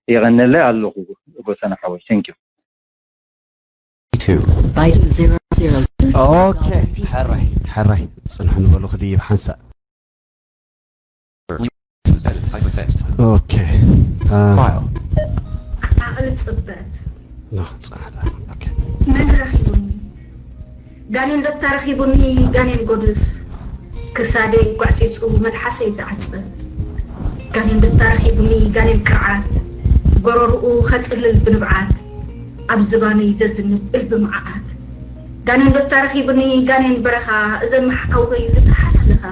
የቐነለ ኣለኹ ጎተና ሓወይ። Thank you. Two. Baidu zero zero two. Okay. ሕራይ ሕራይ ጽንሑ ንበሉ ክድይብ ሓንሳእ። Okay. File. ዓቕሊ ጽበት። ና ጻዕዳ። Okay. መን ረኺቡኒ? ጋኔን ዶ ተረኺቡኒ? ጋኔን ጎድፍ ክሳደይ ጓዕጺጹ መልሓሰይ ዝዓጽብ። ጋኔን ዶ ተረኺቡኒ? ጋኔን ቅርዓት ጎረርኡ ኸጥልል ብንብዓት ኣብ ዝባነይ ዘዝንብ እልቢ መዓዓት። ጋኔን ዶ ተረኺቡኒ? ጋኔን በረኻ እዘን መሓውረይ ዝተሓላለኻ።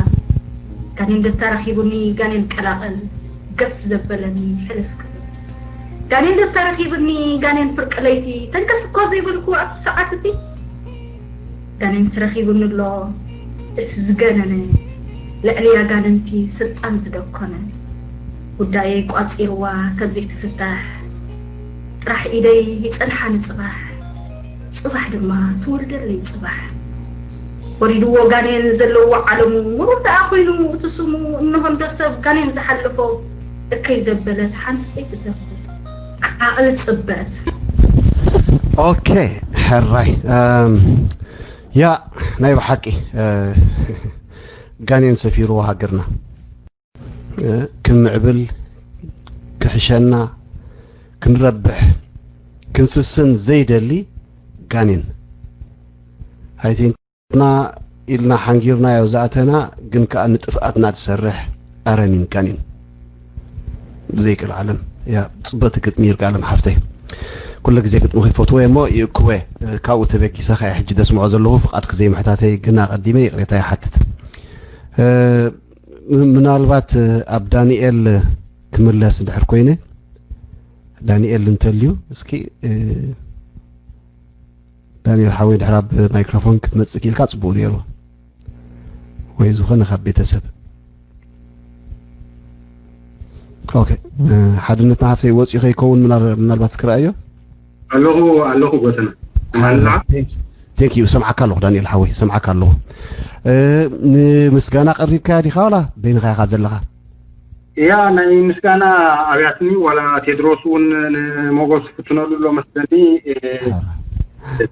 ጋኔን ዶ ተረኺቡኒ? ጋኔን ቀላቕል ገፍ ዘበለኒ ሕልፍ ክብል። ጋኔን ዶ ተረኺቡኒ? ጋኔን ፍርቂ ለይቲ ተንከስ እኮ ዘይበልኩ ኣብቲ ሰዓት እቲ። ጋኔንስ ረኺቡኒ ኣሎ እቲ ዝገነነ፣ ልዕሊ ኣጋንንቲ ስልጣን ዝደኮነ። ጉዳየይ ቋጺርዋ ከም ዘይትፍታሕ፣ ጥራሕ ኢደይ ይጸንሓኒ ጽባሕ፣ ጽባሕ ድማ ትወልደለይ ጽባሕ። ወሪድዎ ጋኔን ዘለዎ ዓለሙ፣ ምሩር ደኣ ኮይኑ እቲ ስሙ፣ እንሆ እንዶ ሰብ ጋኔን ዝሓለፎ፣ እከይ ዘበለት ሓንቲ ሰይቲ ትረኽቦ። ዓቕሊ ጽበት። Okay፣ ሕራይ። እም፣ ያ፣ ናይ ብሓቂ፣ እ፣ ጋኔን ሰፊርዎ ሃገርና። እ፣ ክንምዕብል፣ ክሕሸና፣ ክንረብሕ፣ ክንስስን ዘይደሊ ጋኔን። I think ና ኢልና ሓንጊርናዮ ዝኣተና፣ ግን ከኣ ንጥፍኣትና ትሰርሕ ኣረሚን ጋኔን። ብዘይቅልዓለም፣ ያ፣ ጽብቕቲ ግጥሚ ይርጋለም ሓፍተይ። ኩሉ ግዜ ግጥሚ ከይፈትዎ እሞ ይእክወ፣ ካብኡ ተበጊሰ ከኣ ሕጂ ደስምዖ ዘለኹ፣ ፍቓድኪ ዘይምሕታተይ ግን ኣቐዲመ ይቕሬታ ይሓትት። እ፣ ም-፣ ምናልባት ኣብ ዳንኤል ክምለስ እንድሕር ኮይነ፣ ዳንኤል እንተልዩ፣ እስኪ፣ እ፣ ዳንኤል ሓወይ፣ ድሕር ኣብ ማይክሮፎን ክትመጽእ ክኢልካ ጽቡቕ ነይሩ፣ ወይ ዝኾነ ካብ ቤተሰብ። ኦኬ፣ እ፣ ሓድነትና ሃፍተይ ወጺኡ ከይከውን ምናል-፣ ምናልባት እስኪ ረኣዮ። ኣለኹ፣ ኣለኹ ጎተና። ትሰምዓኒ ኣለኻ? Thank you፣ ሰምዓካ ኣለኹ ዳንኤል ሓወይ፣ ሰምዓካ ኣለኹ። እ፣ ንምስጋና ቀሪብካያ ዲኻ ዋላ በይንኻ ኢኻ ዘለኻ? እያ፣ ናይ ምስጋና ኣብያትኒ፣ ዋላ ቴድሮስ እውን ንሞጎስ ክፍትነሉ ኣሎ መስለኒ። እ፣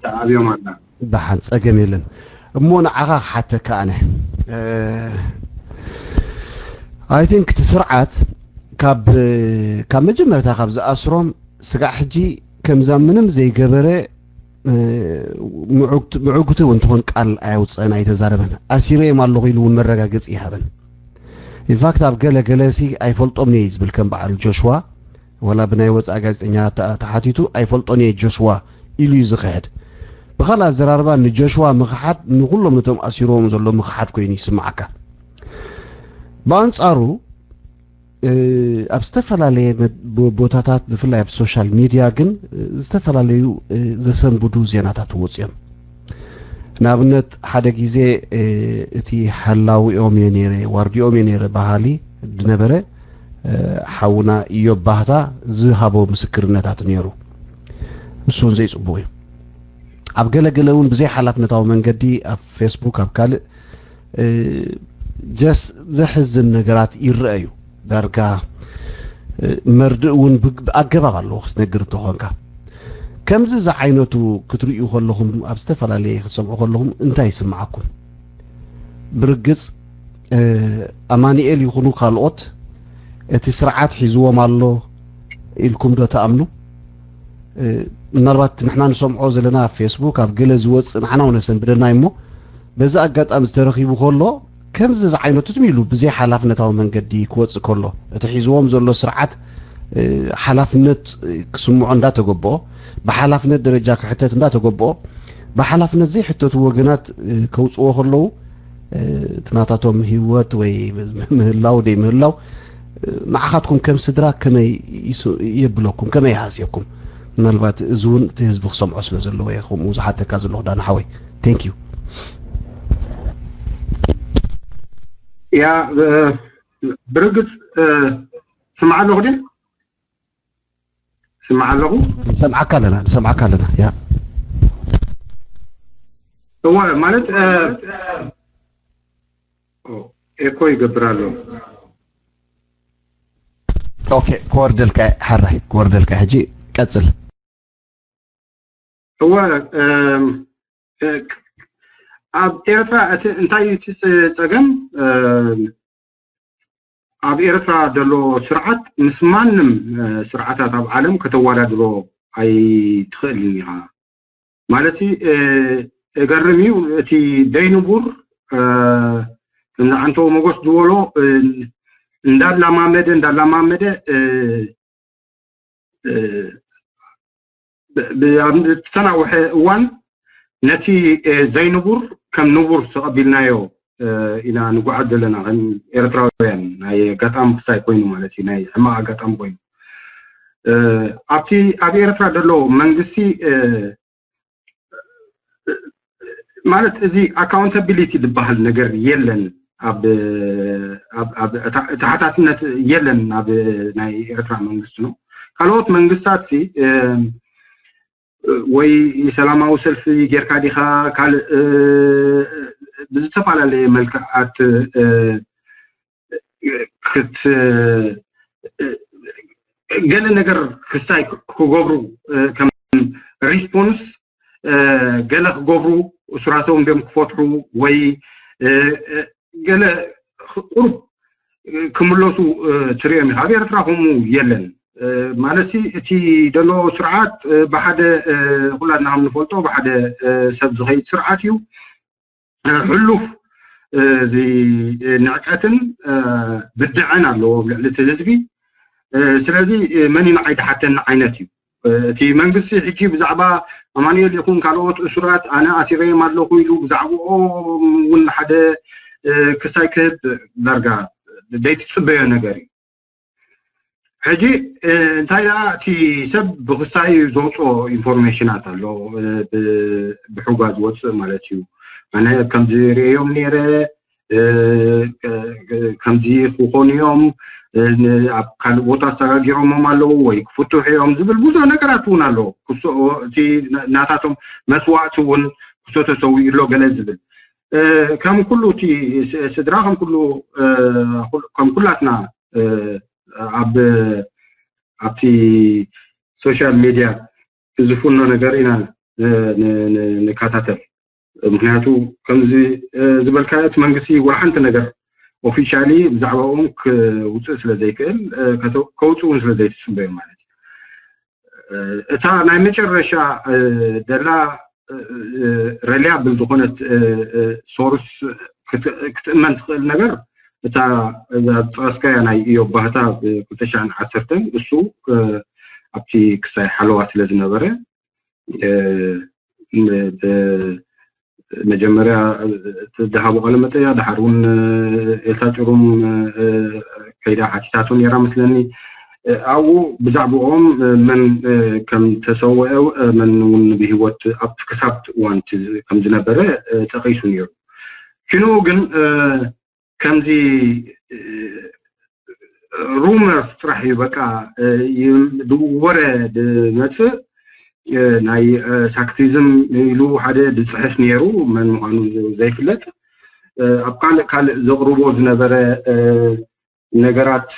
ተኣብዮም ኣላ። ደሓን፣ ጸገም የለን። እሞ ንዓኻ ክሓተካ ኣነ፣ እ፣ I think እቲ ስርዓት ካብ፣ ካብ መጀመርታ ካብ ዝኣስሮም ስጋዕ ሕጂ ከምዛ ምንም ዘይገበረ፣ እ፣ ምዕጉት-፣ ምዕጉቲ እውን ትኾን ቃል ኣየውፅአን ኣይተዛረበን። ኣሲረዮም ኣለኹ ኢሉ እውን መረጋገፂ ይሃበን። In fact ኣብ ገለ ገለ ሲ ኣይፈልጦምን እየ ዝብል ከም በዓል ጆሽዋ፣ ወላ ብናይ ወፃኢ ጋዜጠኛ ተ-፣ ተሓቲቱ ኣይፈልጦን እየ ጆሽዋ ኢሉ እዩ ዝኽሕድ። ብኻልእ ኣዘራርባ ንጆሽዋ ምኽሓድ ንኩሎም ነቶም ኣሲሮዎም ዘሎ ምኽሓድ ኮይኑ ይስምዓካ። ብኣንፃሩ እ፣ ኣብ ዝተፈላለየ መድ-፣ ቦ-፣ ቦታታት ብፍላይ ኣብ ሶሻል ሚድያ ግን፣ እ፣ ዝተፈላለዩ፣ እ፣ ዘሰንብዱ ዜናታት ይወፁ እዮም። ንኣብነት ሓደ ግዜ፣ እ፣ እቲ ሓላዊኦም እየ ነይረ፣ ዋርዲኦም እየ ነይረ በሃሊ ዝነበረ፣ እ፣ ሓውና ኢዮብ ባህታ ዝሃቦ ምስክርነታት ነይሩ። ንሱ እውን ዘይፅቡቕ እዩ። ኣብ ገለ ገለ እውን ብዘይ ሓላፍነታዊ መንገዲ ኣብ ፌስቡክ ኣብ ካልእ እ፣ ጀስ ዘሕዝን ነገራት ይረኣዩ። ዳርጋ፣ እ፣ መርድእ እውን ብግ-፣ ብኣገባብ ኣለዎ ክትነግር እንተኾንካ። ከምዚ ዝዓይነቱ ክትርእዩ ከለኹም፣ ኣብ ዝተፈላለየ ክትሰምዑ ከለኹም እንታይ ይስምዓኩም? ብርግጽ፣ እ፣ ኣማኑኤል ይኹኑ ካልኦት እቲ ስርዓት ሒዝዎም ኣሎ ኢልኩም ዶ ትኣምኑ? እ፣ ምናልባት ንሕና ንሰምዖ ዘለና ኣብ ፌስቡክ፣ ኣብ ገለ ዝወጽእ ንዓና እውን የሰንብደና እዩ እሞ፣ በዚ ኣጋጣሚ ዝተረኺቡ ከሎ፣ ከምዚ ዝዓይነቱ ትም ኢሉ ብዘይ ሓላፍነታዊ መንገዲ ክወጽእ ከሎ፣ እቲ ሒዝዎም ዘሎ ስርዓት፣ እ፣ ሓላፍነት፣ እ፣ ክስምዖ እንዳተገበኦ፣ ብሓላፍነት ደረጃ ክሕተት እንዳተገበኦ፣ ብሓላፍነት ዘይሕተቱ ወገናት፣ እ፣ ከውጽዎ ከለዉ፣ እ፣ እቲ ናታቶም ህይወት ወይ ምህላው ደይ ምህላው፣ እ፣ ንዓኻትኩም ከም ስድራ ከመይ ይስ-፣ የብለኩም፣ ከመይ ይሃስየኩም? ምናልባት እዚ እውን እቲ ህዝቢ ክሰምዖ ስለ ዘለዎ እየ ከምኡ ዝሓተካ ዘለኹ ዳና ሓወይ። Thank you። ያ፣ ብ-፣ ብርግጽ፣ እ፣ ስምዓ ኣለኹ ድየ? ስምዓ ኣለኹ? ንሰምዓካ ኣለና፣ ንሰምዓካ ኣለና። ያ። እወ፣ ማለት፣ እ፣ ኦ፣ ኤኮ ይገብር ኣሎ። ኦኬ፣ ክወርደልካ፣ ሕራይ ክወርደልካ። ሕጂ ቀጽል። እወ፣ እም፣ እ፣ ኣብ ኤርትራ እቲ እንታይ እዩ እቲ ጸ-፣ ጸገም? እም፣ ኣብ ኤርትራ ዘሎ ስርዓት ምስ ማንም፣ እ፣ ስርዓታት ኣብ ዓለም ከተወዳድሮ ኣይትኽእልን ኢኻ። ማለት፣ እ፣ እገርም እዩ። እቲ ደይንቡር፣ እ፣ ከምዚ ዓንተው መጎስ ዝበሎ፣ እ፣ እንዳላማመደ፣ እንዳላማመደ፣ እ፣ እ፣ ብ-፣ ብ-፣ ኣብ ዝተናውሐ እዋን ነቲ፣ እ፣ ዘይንቡር ከም ንቡር ተቐቢልናዮ፣ እ፣ ኢና ንጓዓዝ ዘለና ከም ኤርትራውያን። ናይ ኣጋጣሚ ክሳይ ኮይኑ ማለት እዩ፣ ናይ ሕማቕ ኣጋጣሚ ኮይኑ። እ፣ ኣብቲ ኣብ ኤርትራ ዘሎ መንግስቲ፣ እ፣ ማለት እዚ ኣካውንታቢሊቲ ዝበሃል ነገር የለን። ኣብ፣ ኣብ፣ ኣብ ተሓታትነት የለን ኣብ ናይ ኤርትራ መንግስቲ ነው። ካልኦት መንግስታት ሲ፣ እ፣ ወይ ሰላማዊ ሰልፊ ጌርካ ዲኻ፣ ካልእ፣ እ፣ ብዝተፈላለየ መልክዓት፣ እ፣ ክት-፣ እ፣ ገለ ነገር ክስታይ ክገብሩ፣ እ፣ ከም ሪስፖንስ፣ እ፣ ገለ ክገብሩ፣ እሱራቶም ደም ክፈትሑ ወይ፣ እ፣ እ፣ ገለ ክ-፣ ቁሩብ፣ እ፣ ክምለሱ፣ እ፣ ትሪኦም ኢኻ። ኣብ ኤርትራ ከምኡ የለን። እ፣ ማለትሲ እቲ ዘሎ ስርዓት፣ እ፣ ብሓደ፣ እ፣ ኩላትና ከም ንፈልጦ ብሓደ፣ እ፣ ሰብ ዝኸይድ ስርዓት እዩ። እ፣ ሕሉፍ፣ እ፣ እዚ፣ እ፣ ንዕቀትን፣ እ፣ ብድዐን ኣለዎ ኣብ ልዕሊ እቲ ህዝቢ። እ፣ ስለዚ፣ እ፣ መን እዩ ንዓይ ድሓተኒ ዓይነት እዩ። እ፣ እቲ መንግስቲ ሕጂ ብዛዕባ ኣማኑኤል ይኹን ካልኦት እሱራት ኣነ ኣሲረዮም ኣለኹ ኢሉ ብዛዕባኦም እውን ሓደ፣ እ፣ ክሳይ ክህብ ዳርጋ ዘይትጽበዮ ነገር እዩ። ሕጂ፣ እ፣ እንታይ ደኣ እቲ ሰብ ብክሳይ ዘውፅኦ ኢንፎርሜሽናት ኣሎ፣ እ፣ ብ-፣ ብሕጓ ዝወፅእ ማለት እዩ። ኣነ ከምዚ ርእዮም ነይረ፣ እ፣ እ፣ ከምዚ ክኾኑ እዮም፣ እ፣ ን-፣ ኣብ ካልእ ቦታ ኣሰጋጊሮሞም ኣለዉ ወይ ክፍትሑ እዮም ዝብል ብዙሕ ነገራት እውን ኣሎ። ክሶ-፣ እቲ ና-፣ ናታቶም መስዋእቲ እውን ክሶ ተሰዊኡ ኣሎ ገለ ዝብል። እ፣ ከም ኩሉ እቲ ስ-፣ ስድራ ከም ኩሉ፣ እ፣ ኩል-፣ ከም ኩላትና፣ እ፣ ኣብ፣ ኣብቲ ሶሻል ሜድያ ዝፍኖ ነገር ኢና፣ እ፣ ን-፣ ን-፣ ንከታተል። ምክንያቱ ከምዚ፣ እ፣ ዝበልካዮ እቲ መንግስቲ ወላ ሓንቲ ነገር ኦፊሻሊ ብዛዕባኦም ክውፅእ ስለ ዘይክእል፣ እ፣ ከተ-፣ ከውፅእ እውን ስለ ዘይትፅበዮ ማለት እዩ። እ፣ እታ ናይ መጨረሻ፣ እ፣ ደላ፣ እ፣ እ፣ ረሊያብል ዝኾነት፣ እ፣ እ፣ ሶርስ ክት-፣ ክትእመን ትኽእል ነገር እታ እዛ ዝጠቐስካያ ናይ ኢዮብ ባህታ ብ ክልተ ሽሕን ዓሰርተን እሱ፣ እ፣ ኣብቲ ክሳይ ሓለዋ ስለ ዝነበረ፣ እ፣ ም-፣ ብ-፣ መጀመርያ፣ እ፣ እቲ ዝሃቦ ቃለ መጠይቕ፣ ድሓር እውን፣ እ፣ ኤልሳ ጭሩም፣ እ፣ ከይዳ ሓቲታቶ ነይራ መስለኒ። እ፣ ኣብኡ ብዛዕባኦም፣ እ፣ መን፣ እ፣ ከም ተሰወአ፣ እ፣ መን እውን ብህይወት ኣብቲ ክሳብ እዋን እቲ ከም ዝነበረ፣ እ፣ ጠቒሱ ነይሩ። ኪንኡ ግን፣ እ፣ ከምዚ፣ እ፣ ሩመርስ ጥራሕ እዩ፣ በቃ፣ እ፣ ይ-፣ ድ-፣ ወረ ድመጽእ፣ እ፣ ናይ፣ እ፣ ሳክሲዝም ኢሉ ሓደ ድጽሕፍ ነይሩ፣ መን ምዃኑ ዘይፍለጥ። እ፣ ኣብ ካልእ ካልእ ዘቕርቦ ዝነበረ፣ እ፣ ነገራት፣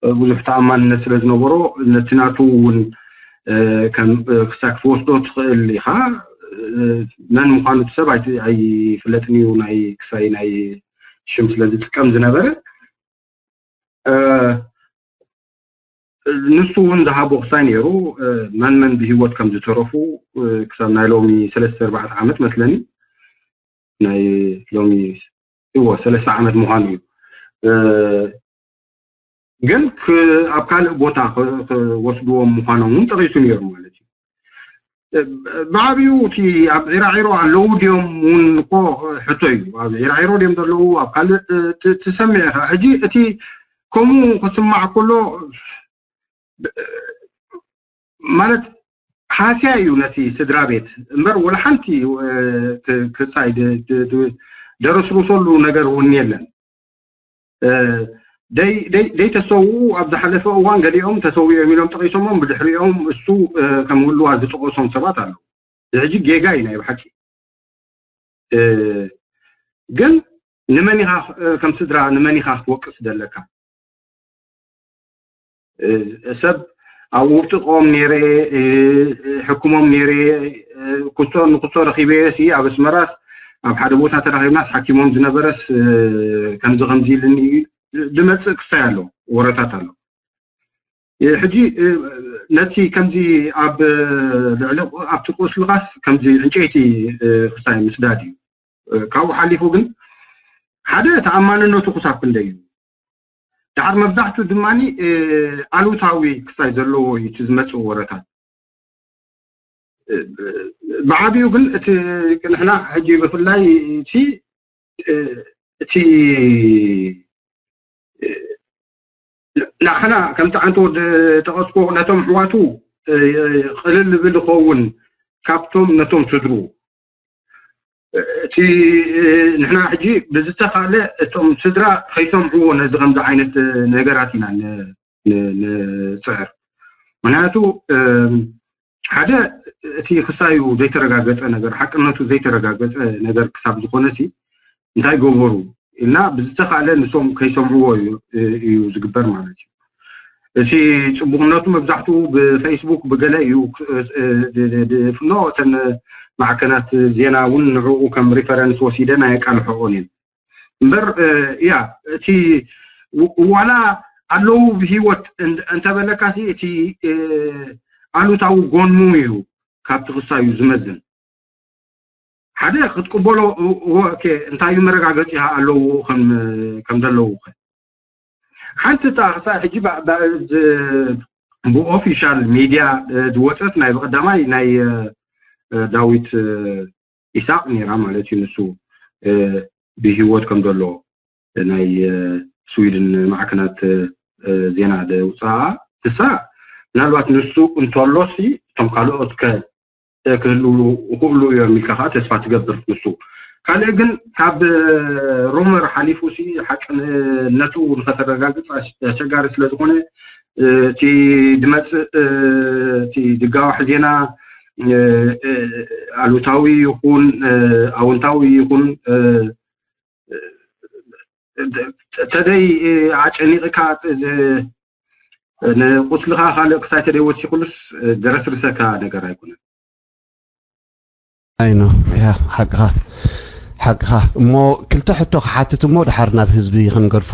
እ፣ ብዙሕ ተኣማንነት ስለ ዝነበሮ፣ ነቲ ናቱ እውን፣ እ፣ ከም፣ እ፣ ክሳይ ክትወስዶ ትኽእል ኢኻ። እ፣ መን ምዃኑ እቲ ሰብ ኣይቲ-፣ ኣይፍለጥን እዩ፣ ናይ ክሳይ ናይ ሽም ስለ ዝጥቀም ዝነበረ። እ፣ ንሱ እውን ዝሃቦ ክሳይ ነይሩ፣ እ፣ መን መን ብህይወት ከም ዝተረፉ፣ እ፣ ክሳብ ናይ ሎሚ ሰለስተ ኣርባዕተ ዓመት መስለኒ፣ ናይ ሎሚ፣ እዎ፣ ሰለስተ ዓመት ምዃኑ እዩ። እ፣ ግን ክ-፣ ኣብ ካልእ ቦታ ክ-፣ ክወስድዎም ምዃኖም እውን ጠቒሱ ነይሩ ማለት እዩ። እ፣ ብዓብኡ እቲ ኣብ ዒራዒሮ ኣለዉ ድዮም እውን እኮ ሕቶ እዩ። ኣብ ዒራዒሮ ድዮም ዘለዉ፣ ኣብ ካልእ፣ እ፣ ት-፣ ትሰምዕ ኢኻ። ሕጂ እቲ ከምኡ ክስማዕ ከሎ፣ ብ-፣ ማለት ሃስያ እዩ ነቲ ስድራ ቤት እምበር፣ ወላ ሓንቲ፣ እ፣ ክ-፣ ክሳይ ድ-፣ ድ-፣ ድ-፣ ደረስርሰሉ ነገር እውን የለን። እ፣ ደይ-፣ ደይ-፣ ደይተሰውኡ ኣብ ዝሓለፈ እዋን ገሊኦም ተሰዊኦም ኢሎም ጠቒሶሞም፣ ብድሕሪኦም እሱ፣ እ፣ ከም ህልዋ ዝጠቐሶም ሰባት ኣለዉ። እዚ ሕጂ ጌጋ እዩ ናይ ብሓቂ። እ፣ ግን ንመን ኢኻ፣ እ፣ ከም ስድራ ንመን ኢኻ ክትወቅስ ዘለካ? ሰብ ኣብ ውብጥቆም ነይረ፣ ሕክሞም ነይረ፣ ክቶ ንክቶ ረኺበ ሲ ኣብ ኣስመራስ ኣብ ሓደ ቦታ ተራኺብናስ ሓኪሞም ዝነበረስ ከምዚ ከምዚ ኢልኒ ድመፅእ ክሳይ ኣሎ፣ ወረታት ኣሎ። ሕጂ ነቲ ከምዚ ኣብ ልዕሊ ኣብቲ ቁስልኻስ ከምዚ ዕንጨይቲ ክሳይ ምስዳድ እዩ። ካብኡ ሓሊፉ ግን ሓደ ተኣማንነቱ ክሳብ ክንደይ እዩ? ደሓር መብዛሕቱ ድማ ኣሉታዊ ክሳይ ዘለዎ እዩ እቲ ዝመፅእ ወረታት። ብዓብዩ ግን እቲ ንሕና ሕጂ ብፍላይ እቲ እቲ ንሕና ከምቲ ዓንተ ወዲ ጠቐስኮ ነቶም ኣሕዋቱ ቅልል ዝብል ይኸውን ካብቶም ነቶም ስድሩ። እቲ ንሕና ሕጂ ብዝተኻለ እቶም ስድራ ከይሰምዕዎ ነዚ ከምዚ ዓይነት ነገራት ኢና ንፅዕር። ምክንያቱ ሓደ እቲ ክሳዩ ዘይተረጋገፀ ነገር፣ ሓቅነቱ ዘይተረጋገፀ ነገር ክሳብ ዝኾነ ሲ እንታይ ገበሩ ኢልና ብዝተኻለ ንሶም ከይሰምዕዎ እዩ ዝግበር ማለት እዩ። እቲ ፅቡቕነቱ መብዛሕትኡ ብፌስቡክ ብገለ እዩ ፍኖ። እተን ማዕከናት ዜና እውን ንዕኡ ከም ሪፈረንስ ወሲደን ኣየቃልሐኦን እየን። እምበር ያ እቲ ዋላ ኣለዉ ብሂወት እንተበለካሲ እቲ ኣሉታዊ ጎኑ እዩ ካብቲ ክሳዩ ዝመዝን። ሓደ ክትቅበሎ እንታይ እዩ መረጋገፂ ኣለዎ ከም ዘለዉ ሓንቲ እታ ክሳብ ሕጂ ብኦፊሻል ሚድያ ዝወፀት ናይ ብቀዳማይ ናይ ዳዊት ኢሳቅ ነይራ ማለት እዩ። ንሱ ብሂወት ከም ዘሎ ናይ ስዊድን ማዕከናት ዜና ደውፅኣ። ንሳ ምናልባት ንሱ እንተሎሲ እቶም ካልኦት ክህልውሉ ይኽእሉ እዮም ኢልካ ከዓ ተስፋ ትገብር። ንሱ ካልእ ግን ካብ ሩመር ሓሊፉ ሲ ሓቅነቱ ንኸተረጋግፅ ኣሸጋሪ ስለዝኾነ እቲ ድመፅእ እቲ ድጋዋሕ ዜና ኣሉታዊ ይኹን ኣውንታዊ ይኹን ተደይ ኣጨኒቕካ ንቁስልኻ ካልእ ክሳይ ተደይ ወሲኹሉስ ደረስርሰካ ነገር ኣይኮነን። ኣይኖ ያ ሓቅኻ ሓቅኻ እሞ ክልተ ሕቶ ክሓትት እሞ ድሓር ናብ ህዝቢ ክንገድፎ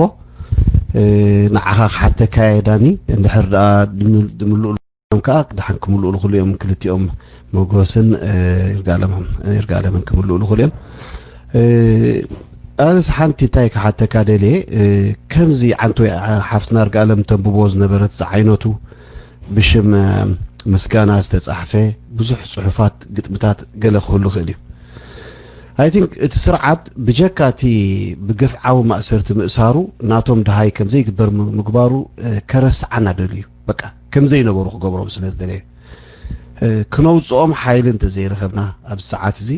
ንዓኻ ክሓተካ እየ ዳኒ። እንድሕር ደኣ ድምልኡ እዮም ከዓ ድሓን ክምልኡ ልኽእሉ እዮም ክልቲኦም መጎስን ይርጋለምን ክምልኡ ልኽእሉ እዮም። ኣነስ ሓንቲ እንታይ ክሓተካ ደልየ ከምዚ ዓንቶ ሓፍትና ርጋለም ተንብቦ ዝነበረት ዝዓይነቱ ብሽም ምስጋና ዝተፃሕፈ ብዙሕ ፅሑፋት ግጥምታት ገለ ክህሉ ይኽእል እዩ። I think እቲ ስርዓት ብጀካ እቲ ብግፍዓዊ ማእሰርቲ ምእሳሩ ናቶም ድሃይ ከምዘይግበር ምግባሩ ከረስዓና ደልዩ በቃ ከምዘይነበሩ ክገብሮም ስለ ዝደለየ ክነውፅኦም ሓይሊ እንተዘይረኸብና ኣብዚ ሰዓት እዚ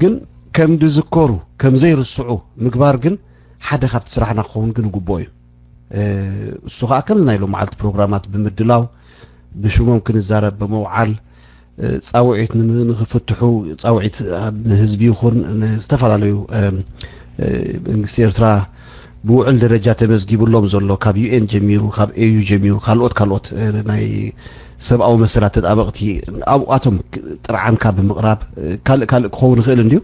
ግን ከም ድዝከሩ ከም ዘይርስዑ ምግባር ግን ሓደ ካብቲ ስራሕና ክኸውን ግን ግቡእ እዩ። እሱ ከዓ ከምዚ ናይ ሎም መዓልቲ ፕሮግራማት ብምድላው ብሽሞም ክንዛረብ ብምውዓል ፃውዒት ንክፍትሑ ፃውዒት ንህዝቢ ይኹን ንዝተፈላለዩ መንግስቲ ኤርትራ ብውዕል ደረጃ ተመዝጊብሎም ዘሎ ካብ ዩኤን ጀሚሩ ካብ ኤዩ ጀሚሩ ካልኦት ካልኦት ናይ ሰብኣዊ መሰላት ተጣበቕቲ ኣብኣቶም ጥርዓንካ ብምቕራብ ካልእ ካልእ ክኸውን ይኽእል እንድዩ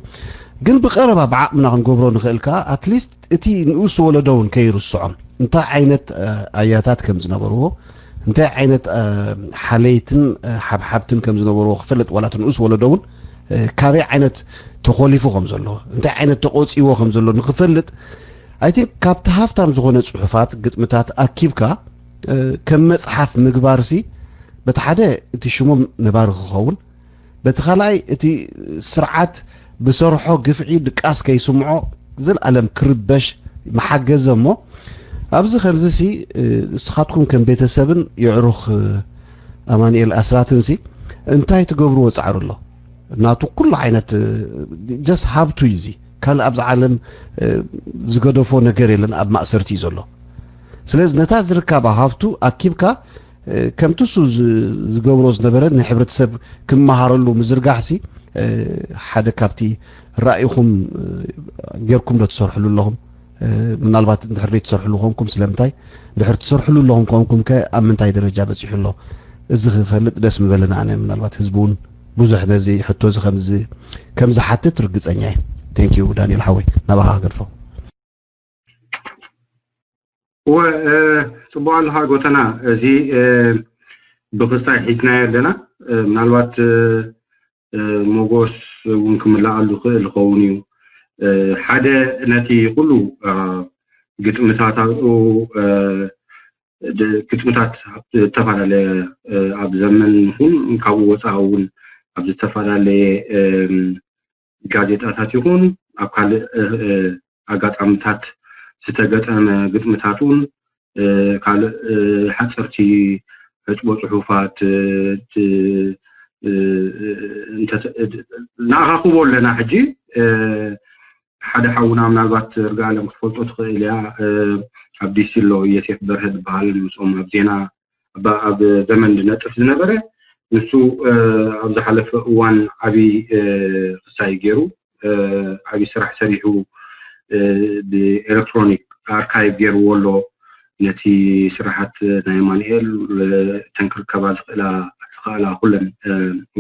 ግን ብቀረባ ብዓቕምና ክንገብሮ ንኽእል ከዓ ኣትሊስት እቲ ንኡስ ወለዶ እውን ከይርስዖም እንታይ ዓይነት ኣያታት ከም ዝነበርዎ እንታይ ዓይነት ሓለይትን ሓብሓብትን ከም ዝነበርዎ ክፈልጥ ዋላ እቲ ንኡስ ወለዶ እውን ካበይ ዓይነት ተኾሊፉ ከም ዘሎ እንታይ ዓይነት ተቆፂዎ ከም ዘሎ ንክፈልጥ ኣይ ቲንክ ካብቲ ሃፍታም ዝኾነ ፅሑፋት ግጥምታት ኣኪብካ ከም መፅሓፍ ምግባርሲ በቲ ሓደ እቲ ሽሞም ነባሪ ክኸውን በቲ ካልኣይ እቲ ስርዓት ብሰርሖ ግፍዒ ድቃስ ከይስምዖ ዘልኣለም ክርበሽ መሓገዘ እሞ ኣብዚ ከምዚ ሲ ንስኻትኩም ከም ቤተሰብን የዕሩኽ ኣማንኤል ኣስራትን ሲ እንታይ ትገብርዎ ፃዕሩ ኣሎ ናቱ ኩሉ ዓይነት ጀስት ሃብቱ እዩ እዚ ካልእ ኣብዚ ዓለም ዝገደፎ ነገር የለን ኣብ ማእሰርቲ እዩ ዘሎ ስለዚ ነታ ዝርካባ ሃብቱ ኣኪብካ ከምቲ እሱ ዝገብሮ ዝነበረ ንሕብረተሰብ ክመሃረሉ ምዝርጋሕሲ ሓደ ካብቲ ራእይኹም ጌርኩም ዶ ትሰርሕሉ ኣለኹም ምናልባት እንድሕር ዘይትሰርሕሉ ኮንኩም ስለምንታይ? ድሕር ትሰርሕሉ ኣለኹም ኮንኩም ከ ኣብ ምንታይ ደረጃ በጺሑ ኣሎ? እዚ ክፈልጥ ደስ ምበለና። ኣነ ምናልባት ህዝቢ እውን ብዙሕ ነዚ ሕቶ እዚ ከም ዝሓትት ርግጸኛ እየ። Thank you ዳንኤል ሓወይ፣ ናባኻ ክገድፎ። እወ፣ ጽቡቕ ኣለኻ ጎተና። እዚ ብኽሳይ ሒዝናዮ ኣለና። ምናልባት ሞጎስ እውን ክምልኣሉ ይኽእል ይኸውን እዩ። ሓደ ነቲ ኩሉ ግጥምታቱ ግጥምታት ኣብ ዝተፈላለየ ኣብ ዘመን ይኹን ካብኡ ወፃኢ እውን ኣብ ዝተፈላለየ ጋዜጣታት ይኹን ኣብ ካልእ ኣጋጣምታት ዝተገጠመ ግጥምታት እውን ካልእ ሓፀርቲ ሕጥቦ ፅሑፋት ንኣኻኽቦ ኣለና። ሕጂ ሓደ ሓውና ምናልባት ርግኣለም ክትፈልጦ ትኽእል እያ። ኣብ ዲሲ ኣሎ ዮሴፍ በርሀ ዝበሃል ምስኦም ኣብ ዜና ኣብ ዘመን ዝነጥፍ ዝነበረ ንሱ ኣብ ዝሓለፈ እዋን ዓብዪ ክሳይ ገይሩ ዓብዪ ስራሕ ሰሪሑ ብኤሌክትሮኒክ ኣርካይቭ ገይርዎ ኣሎ። ነቲ ስራሓት ናይ ኣማኑኤል ተንክርከባ ዝኽእላ ዝኽእላ ኩለን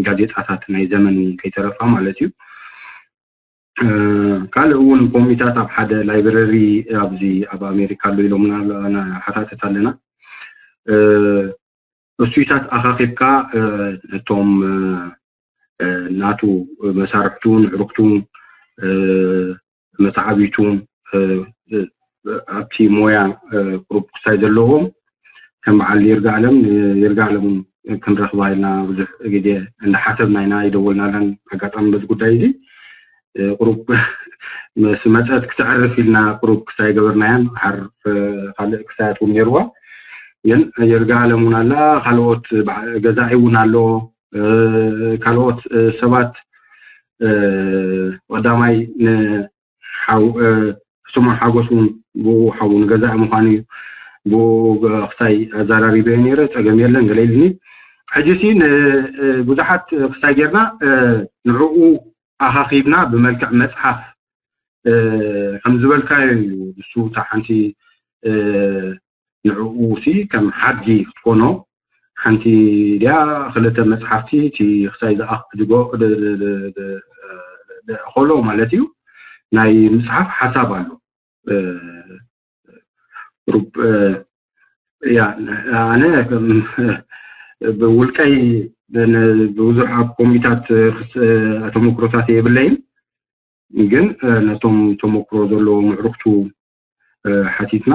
ጋዜጣታት ናይ ዘመን እውን ከይተረፋ ማለት እዩ። ካልእ እውን ኮሚታት ኣብ ሓደ ላይብረሪ ኣብዚ ኣብ ኣሜሪካ ኣሎ ኢሎምና ሓታትት ኣለና። እሱይታት ኣኻኺብካ ነቶም ናቱ መሳርሕቱን ዕሩክቱን መተዓቢቱን ኣብቲ ሞያ ቁሩብ ክሳይ ዘለዎም ከም በዓል ይርጋለም ይርጋለም ክንረኽባ ኢልና ብዙሕ ግዜ እንዳሓሰብና ኢና ይደወልናለን። ኣጋጣሚ በዚ ጉዳይ እዚ ቁሩብ ምስ መፀት ክተዕርፍ ኢልና ቁሩብ ክሳይ ገበርናያን ሓር ካልእ ክሳያት እውን ነይርዋ። ግን ይርጋለም እውን ኣላ፣ ካልኦት ገዛኢ እውን ኣሎ። ካልኦት ሰባት ቀዳማይ ንሓው ስሙን ሓጎስ እውን ብኡ ሓው ንገዛኢ ምዃኑ እዩ። ብኡ ክሳይ ኣዘራሪበዮ ነይረ፣ ጸገም የለን ገለ ኢልኒ። ሕጂ ሲ ብዙሓት ክሳይ ጌርና ንዕኡ ኣኻኺብና ብመልክዕ መጽሓፍ ከም ዝበልካዮ እዩ። ንሱ እታ ሓንቲ ንዕኡ ሲ ከም ሓድጊ ክትኮኖ ሓንቲ ድያ ክልተ መጽሓፍቲ እቲ ክሳይ ዝኣኽ- ዝጎ- ድ- ድ- ድ- ድ- ድ- ኸሎ ማለት እዩ ናይ ምጽሓፍ ሓሳብ ኣሎ። እ፣ ሩብ- እ፣ ያ ኣነ ከም ብውልቀይ ን- ብዙሕ ኣብ ኮሚታት ክስ- ተመክሮታት የብለይን፣ ግን ነቶም ተመክሮ ዘለዎም ኣዕሩኽቱ ሓቲትና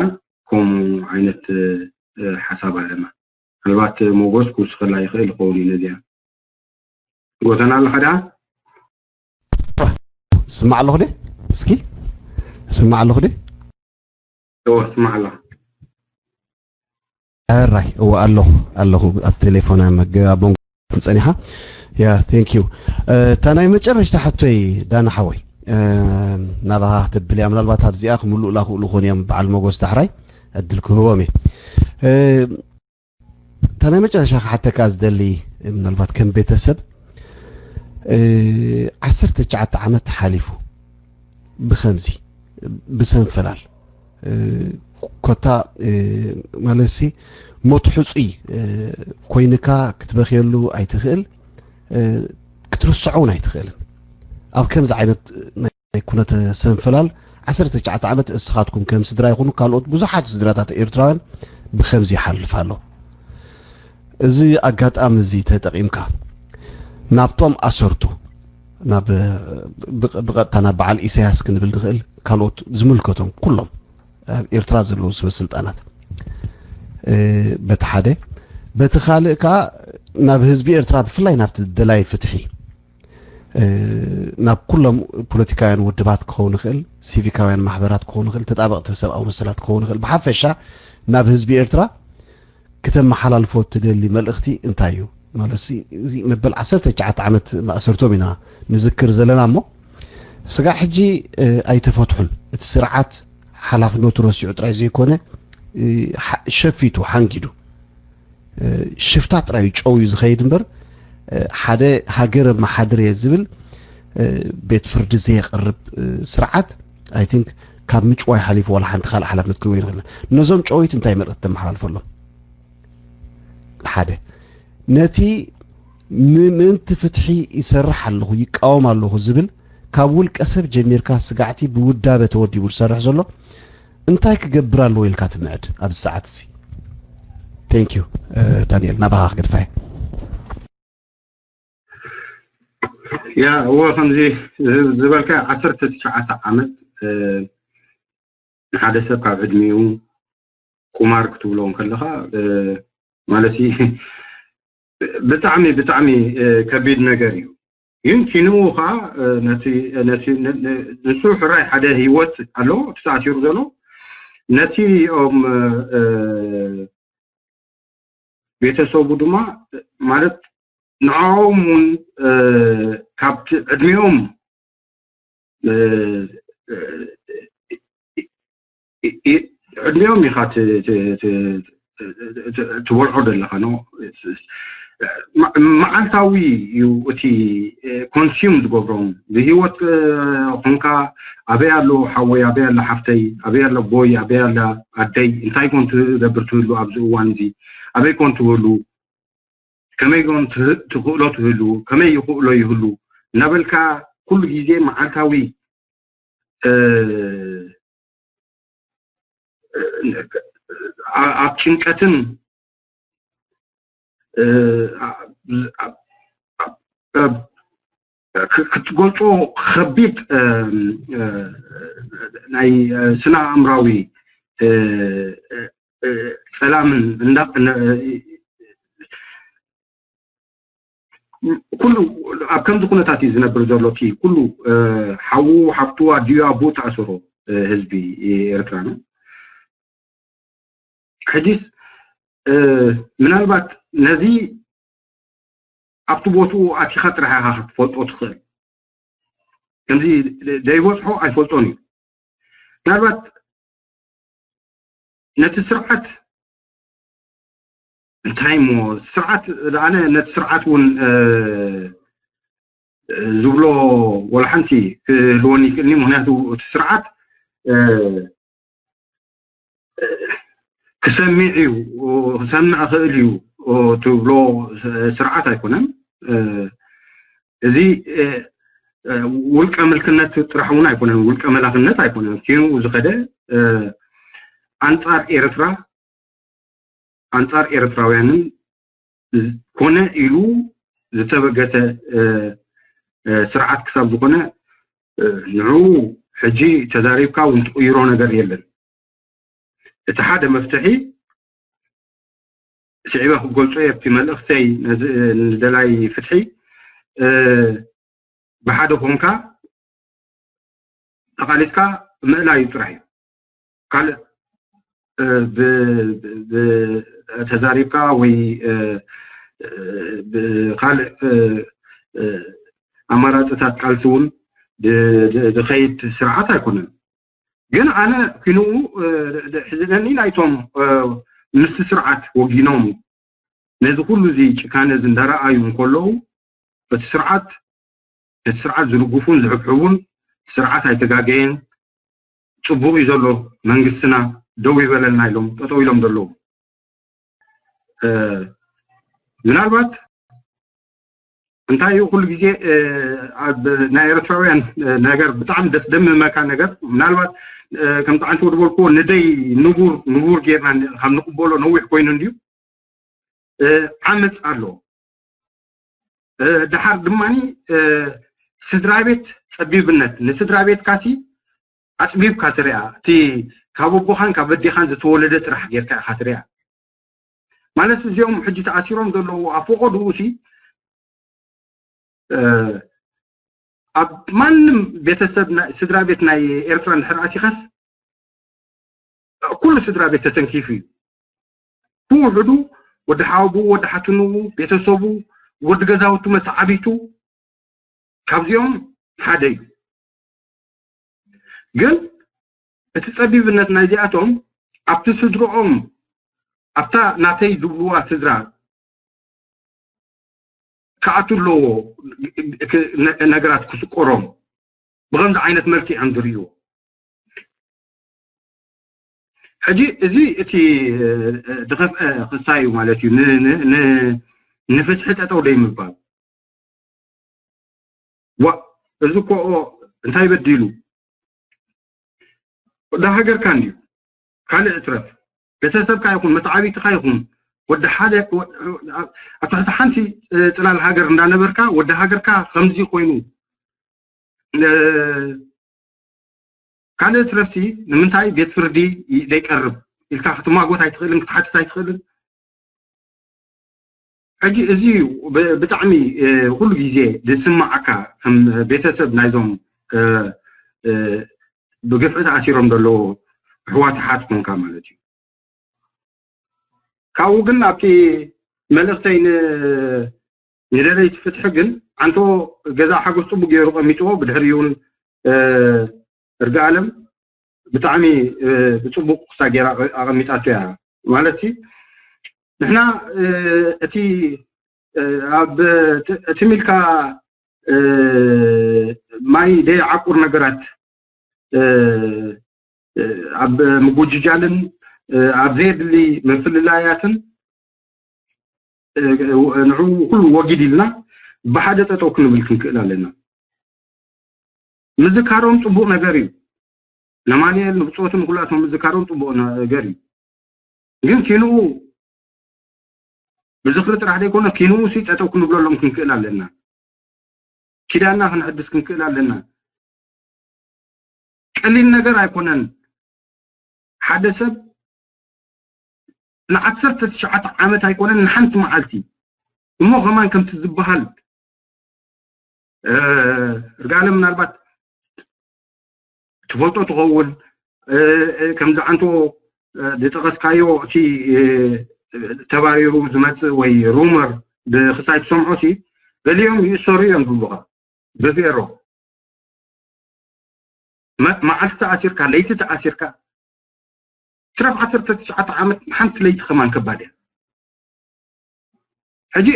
ከምኡ ዓይነት ሓሳብ ኣለና። ምናልባት ሞጎስ ክውስኸላ ይኽእል ይኸውን እዩ ነዚኣ። ጎተና ኣለኻ ደኣ? ስማዕ ኣለኹ ደ እስኪ ስማዕ ኣለኹ ደ እወ ስማዕ ኣለኻ። ሕራይ እወ ኣለኹ ኣለኹ ኣብ ቴሌፎን ኣብ መገ ኣብ መንጎ ጸኒሓ። ያ thank you። እታ ናይ መጨረሽታ ሕቶይ ዳና ሓወይ ናባኻ ክትብል እያ። ምናልባት ኣብዚኣ ክምልኡላ ክእሉ ክኾኑ እዮም። በዓል መጎስ ዳሕራይ ዕድል ክህቦም እየ። እታ ናይ መጨረሻ ክሓተካ ዝደሊ ምናልባት ከም ቤተሰብ ዓሰርተ ትሽዓተ ዓመት ሓሊፉ ብኸምዚ ብሰንፈላል ኮታ ማለትሲ ሞት ሕፁይ ኮይንካ ክትበኽየሉ ኣይትኽእል ክትርስዖ እውን ኣይትኽእልን ኣብ ከምዚ ዓይነት ናይ ኩነተ ሰንፈላል ዓሰርተ ትሽዓተ ዓመት እስኻትኩም ከም ስድራ ይኹኑ ካልኦት ብዙሓት ስድራታት ኤርትራውያን ብኸምዚ ይሓልፍ ኣሎ። እዚ ኣጋጣሚ እዚ ተጠቒምካ ናብቶም ኣሰርቱ ናብ ብቐጥታ ናብ በዓል ኢሳያስ ክንብል ንኽእል ካልኦት ዝምልከቶም ኩሎም ኣብ ኤርትራ ዘለዉ ሰበ ስልጣናት በቲ ሓደ በቲ ካልእ ከዓ ናብ ህዝቢ ኤርትራ ብፍላይ ናብቲ ደላይ ፍትሒ ናብ ኩሎም ፖለቲካውያን ውድባት ክኸውን ይኽእል፣ ሲቪካውያን ማሕበራት ክኸውን ይኽእል፣ ተጣበቕቲ ሰብኣዊ መሰላት ክኸውን ይኽእል፣ ብሓፈሻ ናብ ህዝቢ ኤርትራ ክተመሓላልፎ ትደሊ መልእኽቲ እንታይ እዩ? ማለት እዚ መበል ዓሰርተ ትሽዓተ ዓመት ማእሰርቶም ኢና ንዝክር ዘለና እሞ ስጋዕ ሕጂ ኣይተፈትሑን። እቲ ስርዓት ሓላፍነቱ ረሲዑ ጥራይ ዘይኮነ ሸፊቱ ሓንጊዱ ሽፍታ ጥራይ ጨው እዩ ዝኸይድ እምበር ሓደ ሃገር ኣመሓድር እየ ዝብል ቤት ፍርዲ ዘየቕርብ ስርዓት I think ካብ ምጭዋይ ሓሊፉ ዋላ ሓንቲ ካልእ ሓላፍነት ክንወይ ንኽእል። ነዞም ጨወይቲ እንታይ መልእኽቲ ተመሓላልፈሎም? ሓደ፣ ነቲ ን-፣ ምእንቲ ፍትሒ ይሰርሕ ኣለኹ፣ ይቃወም ኣለኹ ዝብል፣ ካብ ውልቀ ሰብ ጀሚርካ ስጋዕቲ ብውዳበ ተወዲቡ ዝሰርሕ ዘሎ እንታይ ክገብር ኣለዎ ኢልካ ትምዕድ ኣብዚ ሰዓት እዚ? Thank you። እ፣ ዳንኤል፣ ናባኻ ክገድፋ እየ። ያ፣ እወ፣ ከምዚ ዝበልካ ዓሰርተ ትሽዓተ ዓመት፣ እ፣ ንሓደ ሰብ ካብ ዕድሚኡ ቁማር ክትብሎ ከለኻ፣ እ፣ ማለት ሲ ብጣዕሚ፣ ብጣዕሚ፣ እ፣ ከቢድ ነገር እዩ። ግን ኪንኡ ኸዓ፣ እ፣ ነቲ፣ ነቲ፣ ን-፣ ን-፣ ንሱ ሕራይ ሓደ ህይወት ኣለዎ፣ እቲ ተኣሲሩ ዘሎ። ነቲ ኦም፣ እ፣ ቤተሰቡ ድማ፣ ማለት ንዕኦም እውን፣ እ፣ ካብቲ ዕድሚኦም፣ እ፣ እ፣ እ፣ እ፣ ዕድሚኦም ኢኻ ት-፣ ት-፣ ት-፣ ት-፣ ትበልዖ ዘለኻ ነው። መ-፣ መዓልታዊ እዩ እቲ ኮንሱም ዝገብሮም። ብህይወት፣ እ፣ ኾንካ ኣበይ ኣሎ ሓወይ፣ ኣበይ ኣላ ሓፍተይ፣ ኣበይ ኣሎ ኣቦይ፣ ኣበይ ኣላ ኣደይ፣ እንታይ ኮን ትገብር ትህሉ ኣብዚ እዋን እዚ፣ ኣበይ ኮን ትህሉ፣ ከመይ ኮን ትህ-፣ ትኽእሎ ትህሉ፣ ከመይ ይኽእሎ ይህሉ እናበልካ ኩሉ ግዜ መዓልታዊ፣ እ፣ እ፣ ኣ-፣ ኣብ ጭንቀትን፣ እ፣ ኣ-፣ ኣ-፣ ኣ-፣ ክ-፣ ክትገልጾ ከቢድ፣ እ፣ እ፣ ናይ፣ እ፣ ስነ ኣእምራዊ፣ እ፣ እ፣ እ፣ ጸላምን እንዳ-፣ ን-፣ እ፣ ኩሉ ኣብ ከምዚ ኩነታት እዩ ዝነብር ዘሎ። እቲ ኩሉ፣ እ፣ ሓዉ፣ ሓፍቱ፣ ኣዲኡ፣ ኣቦኡ ተኣሰሮ፣ እ፣ ህዝቢ ኤርትራ ነው። ሕጂስ፣ እ፣ ምናልባት ነዚ ኣብቲ ቦትኡ ኣቲኻ ጥራሕ ኢኻ ክትፈልጦ ትኽእል። ከምዚ ደይበጽሖ ኣይፈልጦን እዩ። ምናልባት ነቲ ስርዓት እንታይ እሞ ስርዓት፣ ኣነ ነቲ ስርዓት እውን፣ እ፣ ዝብሎ ወላ ሓንቲ ክህልወኒ ይክእልኒ። ምክንያቱ እቲ ስርዓት፣ እ፣ እ፣ ክሰሚዕ እዩ፣ ክሰምዕ ክእል እዩ ትብሎ ስርዓት ኣይኮነን። እ፣ እዚ፣ እ፣ እ፣ ውልቀ ምልክነት ጥራሕ እውን ኣይኮነን፣ ውልቀ መላክነት ኣይኮነን። ኪኑ ዝኸደ፣ እ፣ ኣንጻር ኤርትራ፣ ኣንጻር ኤርትራውያንን ዝ-፣ ኮነ ኢሉ ዝተበገሰ፣ እ፣ እ፣ ስርዓት ክሳብ ዝኾነ፣ እ፣ ንዕኡ ሕጂ ተዛሪብካ እውን ትቕይሮ ነገር የለን። እቲ ሓደ መፍትሒ ስዒበ ክገልጾ እየ፣ ኣብቲ መልእኽተይ ነዚ፣ ንደላይ ፍትሒ፣ እ፣ ብሓደ ኮንካ ተቓሊስካ ምእላይ ጥራሕ እዩ። ካልእ፣ እ፣ ብ-፣ ብ-፣ ብ-፣ ተዛሪብካ ወይ፣ እ፣ እ፣ ብ-፣ ካልእ፣ እ፣ እ፣ ኣማራፅታት ቃልሲ እውን ድ-፣ ድ-፣ ዝኸይድ ስርዓት ኣይኮነን። ግን ኣነ ኪንኡ፣ እ፣ ድ-፣ ሕዝነኒ ናይቶም፣ እ፣ ምስቲ ስርዓት ወጊኖም ነዚ ኩሉ እዚ ጭካነ እዚ እንዳረኣዩ እንከለዉ፣ እቲ ስርዓት፣ ነቲ ስርዓት ዝድግፉን ዝሕብሕቡን፣ ስርዓት ኣይተጋገየን፣ ጽቡቕ እዩ ዘሎ፣ መንግስትና ደው ይበለልና ኢሎም ጠጠው ኢሎም ዘለዉ። እ፣ ምናልባት እንታይ እዩ ኩሉ ግዜ፣ እ፣ ኣብ ናይ ኤርትራውያን፣ እ፣ ነገር ብጣዕሚ ደስ ደምመካ ነገር፣ ምናልባት፣ እ፣ ከምቲ ዓንተ ወዲ በልክዎ ንደይ ንቡር፣ ንቡር ጌርና ን-፣ ካብ ንቕበሎ ነዊሕ ኮይኑ እንድዩ፣ እ፣ ዓመጽ ኣሎ። እ፣ ደሓር ድማኒ፣ እ፣ ስድራ ቤት ጸቢብነት፣ ንስድራ ቤትካሲ ኣጽቢብካ ትሪኣ፣ እቲ ካብ ኣቦኻን ካብ ኣዴኻን ዝተወለደ ጥራሕ ጌርካ ኢኻ ትሪኣ። ማለት እዚኦም ሕጂ ተኣሲሮም ዘለዉ ኣብ ፈቐድኡ ሲ፣ እ፣ ኣብ ማንም ቤተሰብ ናይ፣ ስድራ ቤት ናይ ኤርትራ እንድሕር ኣቲኻስ፣ ኩሉ ስድራ ቤት ተተንኪፉ እዩ። ብውሕዱ ወዲ ሓወብኡ፣ ወዲ ሓትንኡ፣ ቤተሰቡ፣ ወዲ ገዛውቱ፣ መተዓቢቱ ካብዚኦም ሓደ እዩ። ግን እቲ ጸቢብነት ናይዚኣቶም ኣብቲ ስድርኦም፣ ኣብታ ናተይ ዝብልዋ ስድራ ክኣቱ ኣለዎ፣ ክ-፣ ነ-፣ ነገራት ክስቆሮም ብኸምዚ ዓይነት መልክዕ እዮም ዝርእይዎ። ሕጂ እዚ እቲ ድኸፍአ ክሳይ እዩ ማለት እዩ። ንፍትሒ ጠጠው ደይ ምባል። ዋ፣ እዚ ኮኦ እንታይ በዲሉ? ወዲ ሃገርካ እንድዩ። ካልእ እትረፍ፣ ቤተሰብካ ይኹን መተዓቢትኻ ይኹን፣ ወዲ ሓደ ኣብ ትሕቲ ሓንቲ ፅላል ሃገር እንዳነበርካ፣ ወዲ ሃገርካ ከምዚ ኮይኑ ካልእ ትረፍሲ፣ ንምንታይ ቤት ፍርዲ ደይቀርብ ኢልካ ክትማጎት ኣይትኽእልን ክትሓትት ኣይትኽእልን። ሕጂ እዚ እዩ ብጣዕሚ ኩሉ ግዜ ዝስማዓካ ከም ቤተሰብ ናይዞም ብግፍዒ ተኣሲሮም ዘለዉ ኣሕዋት ሓት ኮንካ ማለት እዩ። ካብኡ ግን ኣብቲ መልእኽተይ ንደለይቲ ፍትሒ ግን ዓንቶ ገዛ ሓጎስ ፅቡቅ ገይሩ ቀሚጥዎ። ብድሕሪኡ እውን እርጋ ኣለም ብጣዕሚ ብፅቡቅ ክሳ ገይራ ኣቐሚጣቶ እያ ማለት ሲ ንሕና እቲ ኣብ እቲ ሚልካ ማይ ደይዓቁር ነገራት ኣብ ምጉጅጃልን ኣብ ዘየድሊ ምፍልላያትን ንዑ ኩሉ ወጊድ ኢልና ብሓደ ጠጠው ክንብል ክንክእል ኣለና። ምዝካሮም ፅቡቅ ነገር እዩ። ነማንኤል ንብፆትን ኩላቶም ምዝካሮም ፅቡቅ ነገር እዩ። ግን ኪንኡ ብዝኽሪ ጥራሕ ደይኮነ ኪንኡ ሲ ጠጠው ክንብለሎም ክንክእል ኣለና። ኪዳና ክንሕድስ ክንክእል ኣለና። ቀሊል ነገር ኣይኮነን። ሓደ ሰብ ንዓሰርተ ትሽዓተ ዓመት ኣይኮነን ንሓንቲ መዓልቲ እሞ ከማን ከምቲ ዝበሃል እርጋለ ምናልባት ትፈልጦ ትኸውን። ከምዚ ዓንቶ ዝጠቐስካዮ እቲ ተባሪሩ ዝመፅእ ወይ ሩመር ብክሳይ ትሰምዖ ሲ ገሊኦም ይእሰሩ እዮም ዝብሉኻ ብፌሮ መዓልቲ ተኣሲርካ ለይቲ ተኣሲርካ ትረፍ ዓሰርተ ትሽዓተ ዓመት ሓንቲ ለይቲ ከማን ከባድ እያ። ሕጂ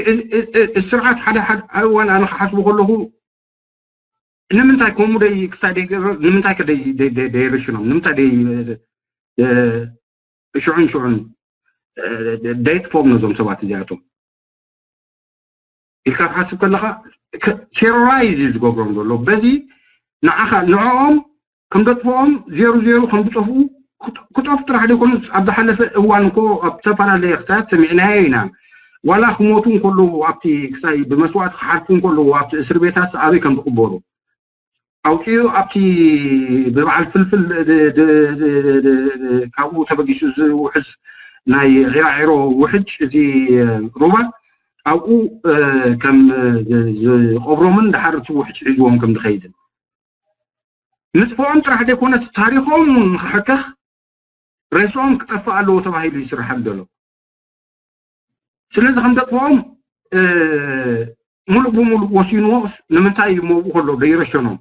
ስርዓት ሓደ ሓደ እዋን ኣነ ክሓስቡ ከለኹ ንምንታይ ከምኡ ደይ ክሳይ ደይ ንምንታይ ከ ደይ ደይ ደይ ደይ ርሽኖም ንምንታይ ደይ ሽዑን ሽዑን ደይጥፎም ነዞም ሰባት እዚኣቶም ኢልካ ክሓስብ ከለካ ቴሮራይዝ እዩ ዝገብሮም ዘሎ። በዚ ንዓኻ ንዕኦም ከም ደጥፍኦም ዜሩ ዜሩ ከም ዝጠፍኡ ክጠፍ ጥራሕ ዘይኮኑ ኣብ ዝሓለፈ እዋን እኮ ኣብ ዝተፈላለየ ክሳት ሰሚዕናዮ ኢና። ዋላ ክሞቱ እንከለዉ ኣብቲ ክሳይ ብመስዋእቲ ክሓልፉ እንከለዉ ኣብቲ እስር ቤታት ኣበይ ከም ዝቕበሩ ኣውፅኡ ኣብቲ ብበዓል ፍልፍል ካብኡ ተበጊሱ ዝውሕዝ ናይ ዒራዒሮ ውሕጅ እዚ ሩባ ኣብኡ ከም ዝቆብሮምን ድሓር እቲ ውሕጅ ሒዝዎም ከም ዝኸይድን ምጥፍኦም ጥራሕ ዘይኮነስ ታሪኾም ንክሕከኽ ሬስኦም ክጠፍእ ኣለዎ ተባሂሉ ይስርሓሉ ዘሎ። ስለዚ ከም ደጥፍኦም ሙሉእ ብሙሉእ ወሲንዎስ ንምንታይ እዩ መብኡ ከሎ ደይረሸኖም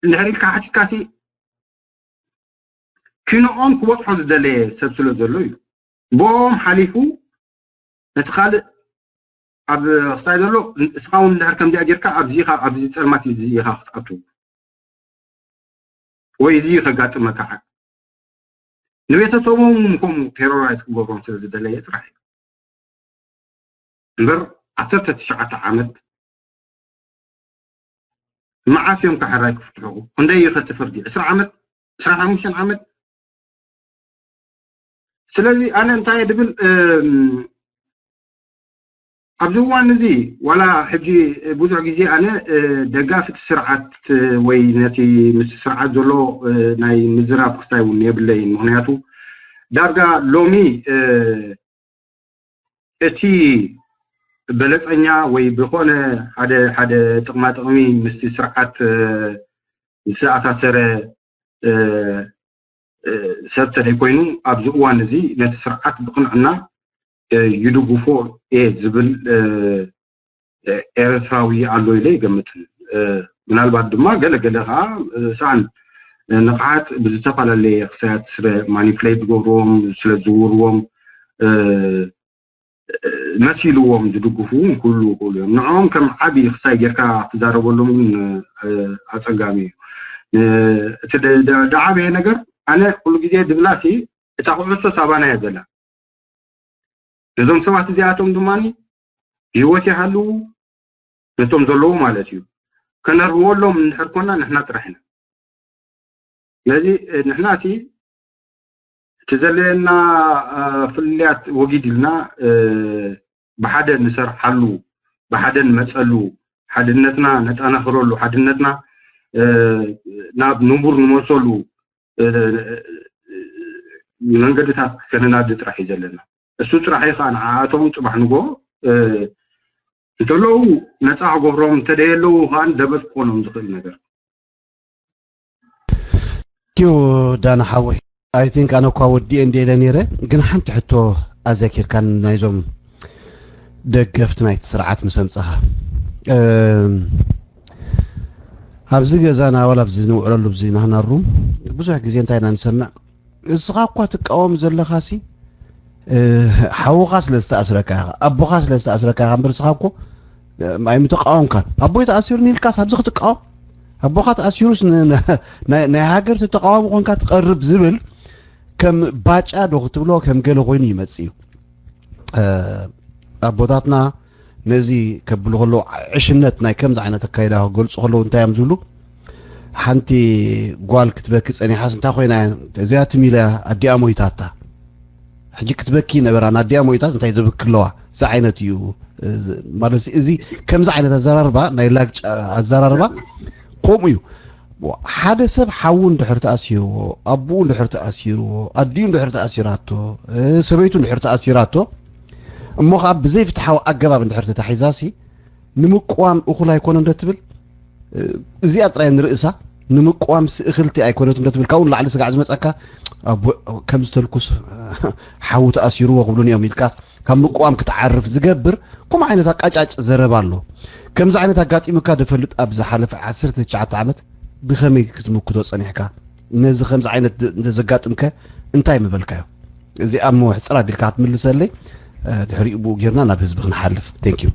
እንድሕር ኢልካ ሓቲትካሲ ኪኖኦም ክበፅሖ ዝደለየ ሰብ ስለ ዘሎ እዩ። ብኦም ሓሊፉ ነቲ ካልእ ኣብ ክሳይ ዘሎ እስኻ እውን እንድሕር ከምዚኣ ጌርካ ኣብዚ ኢኻ ኣብዚ ፀልማት እዚ ኢኻ ክትኣቱ ወይ እዚ ከጋጥመካ ንቤተሰቦም ከምኡ ቴሮራይዝ ክገብሮም ስለ ዝደለየ ጥራሕ እዩ። እምበር ዓሰርተ ትሽዓተ ዓመት መዓስ እዮም ካሕራይ ክፍትሑ? ክንደይ እዩ ከቲ ፍርዲ? ዕስራ ዓመት፣ ዕስራን ሓሙሽተን ዓመት። ስለዚ ኣነ እንታይ እየ ድብል ኣብዚ እዋን እዚ ዋላ ሕጂ ብዙሕ ግዜ ኣነ ደጋፊ እቲ ስርዓት ወይ ነቲ ምስ ስርዓት ዘሎ ናይ ምዝራብ ክስታይ እውን የብለይን። ምክንያቱ ዳርጋ ሎሚ እቲ በለፀኛ ወይ ብኮነ ሓደ ሓደ ጥቕማ ጥቕሚ ምስቲ ስርዓት ዝተኣሳሰረ ሰብ ተደይ ኮይኑ ኣብዚ እዋን እዚ ነቲ ስርዓት ብቅንዕና ይድግፎ እየ ዝብል ኤርትራዊ ኣሎ ኢለ ይገምትን። ምናልባት ድማ ገለ ገለ ከዓ ሳን ንቕሓት ብዝተፈላለየ ክሳያት ስለ ማኒፕሌት ዝገብርዎም ስለ ዝዝውርዎም መሲልዎም ዝድግፉ እውን ክህሉ ይኽእሉ እዮም። ንዕኦም ከም ዓቢ ክሳይ ጌርካ ክትዛረበሎም ግን ኣጸጋሚ እዩ። እቲ ዝዓበየ ነገር ኣነ ኩሉ ግዜ ድብላሲ እታ ኩዕሶ ሳባና እያ ዘላ። ነዞም ሰባት እዚኣቶም ድማ ብህይወት ይሃልዉ፣ ነቶም ዘለዉ ማለት እዩ፣ ከነርህወሎም እንድሕር ኮና ንሕና ጥራሕ ኢና። ስለዚ ንሕና ሲ እቲ ዘለየና ፍልልያት ወጊድ ኢልና ብሓደ ንሰርሓሉ፣ ብሓደ ንመፀሉ፣ ሓድነትና ነጠናኽረሉ፣ ሓድነትና ናብ ንቡር ንመልሰሉ መንገድታት ከነናዲ ጥራሕ እዩ ዘለና። እሱ ጥራሕ እዩ ከዓ ንዓኣቶም ፅባሕ ንጎ እንተለዉ ነፃ ክገብሮም፣ እንተደየለዉ ከዓ ደበት ክኾኖም ዝኽእል ነገር። ኪዩ ዳና ሓወይ፣ I think ኣነ እኳ ወዲኤ እንደ ኢለ ነይረ፣ ግን ሓንቲ ሕቶ ኣዘኪርካን ናይዞም ደገፍቲ ናይቲ ስርዓት ምስ ኣምጻኻ ኣብዚ ገዛና ዋላ ኣብዚ ንውዕለሉ ኣብዚ ናህና ሩም ብዙሕ ግዜ እንታይ ኢና ንሰምዕ? እስኻ እኳ ትቃወም ዘለኻሲ ሓውኻ ስለ ዝተኣስረካ ኢኻ፣ ኣቦኻ ስለ ዝተኣስረካ ኢኻ እምበር እስኻ እኮ ኣይምተቃወምካን። ኣቦይ ተኣሲሩ ኒልካስ ኣብዚ ክትቃወም ኣቦኻ ተኣሲሩስ ናይ ሃገር ተቃዋሚ ኮንካ ትቐርብ ዝብል ከም ባጫ ዶ ክትብሎ ከም ገለ ኮይኑ ይመጽእ እዩ። ኣቦታትና ነዚ ከብሉ ከለዉ ዕሽነት ናይ ከምዚ ዓይነት ኣካይዳ ክገልፁ ከለዉ እንታይ እዮም ዝብሉ? ሓንቲ ጓል ክትበኪ ፀኒሓስ እንታይ ኮይና እዚኣ ትም ኢላ ኣዲኣ ሞይታታ ሕጂ ክትበኪ ነበራ ናዲኣ ሞይታስ እንታይ ዘብኪ ኣለዋ? እዚ ዓይነት እዩ ማለት እዚ ከምዚ ዓይነት ኣዘራርባ ናይ ላግጫ ኣዘራርባ ከምኡ እዩ። ሓደ ሰብ ሓዉ እንድሕር ተኣሲርዎ፣ ኣቦኡ እንድሕር ተኣሲርዎ፣ ኣዲኡ እንድሕር ተኣሲራቶ፣ ሰበይቱ እንድሕር ተኣሲራቶ እሞ ከዓ ብዘይፍትሓዊ ኣገባብ እንድሕር ተታሒዛሲ ንምቅዋም እኹል ኣይኮነ እንደ ትብል እዚኣ ጥራይ ንርእሳ ንምቅዋም ስእኽልቲ ኣይኮነት እንደ ትብል ካብኡ ንላዕሊ ስጋዕ ዝመፀካ ከም ዝተልኩስ ሓዉ ተኣሲርዎ ክብሉን እዮም ኢልካስ ካብ ምቅዋም ክትዓርፍ ዝገብር ከምኡ ዓይነት ኣቃጫጭ ዘረባ ኣሎ። ከምዚ ዓይነት ኣጋጢሙካ ድፈልጥ ኣብ ዝሓለፈ ዓሰርተ ትሽዓተ ዓመት ብኸመይ ክትምክቶ ጸኒሕካ? ነዚ ከምዚ ዓይነት ዘጋጥምከ እንታይ ምበልካዮ? እዚኣ እሞ ሕጽር ኣቢልካ ክትምልሰለይ ድሕሪኡ ብኡ ጌርና ናብ ህዝቢ ክንሓልፍ። Thank you።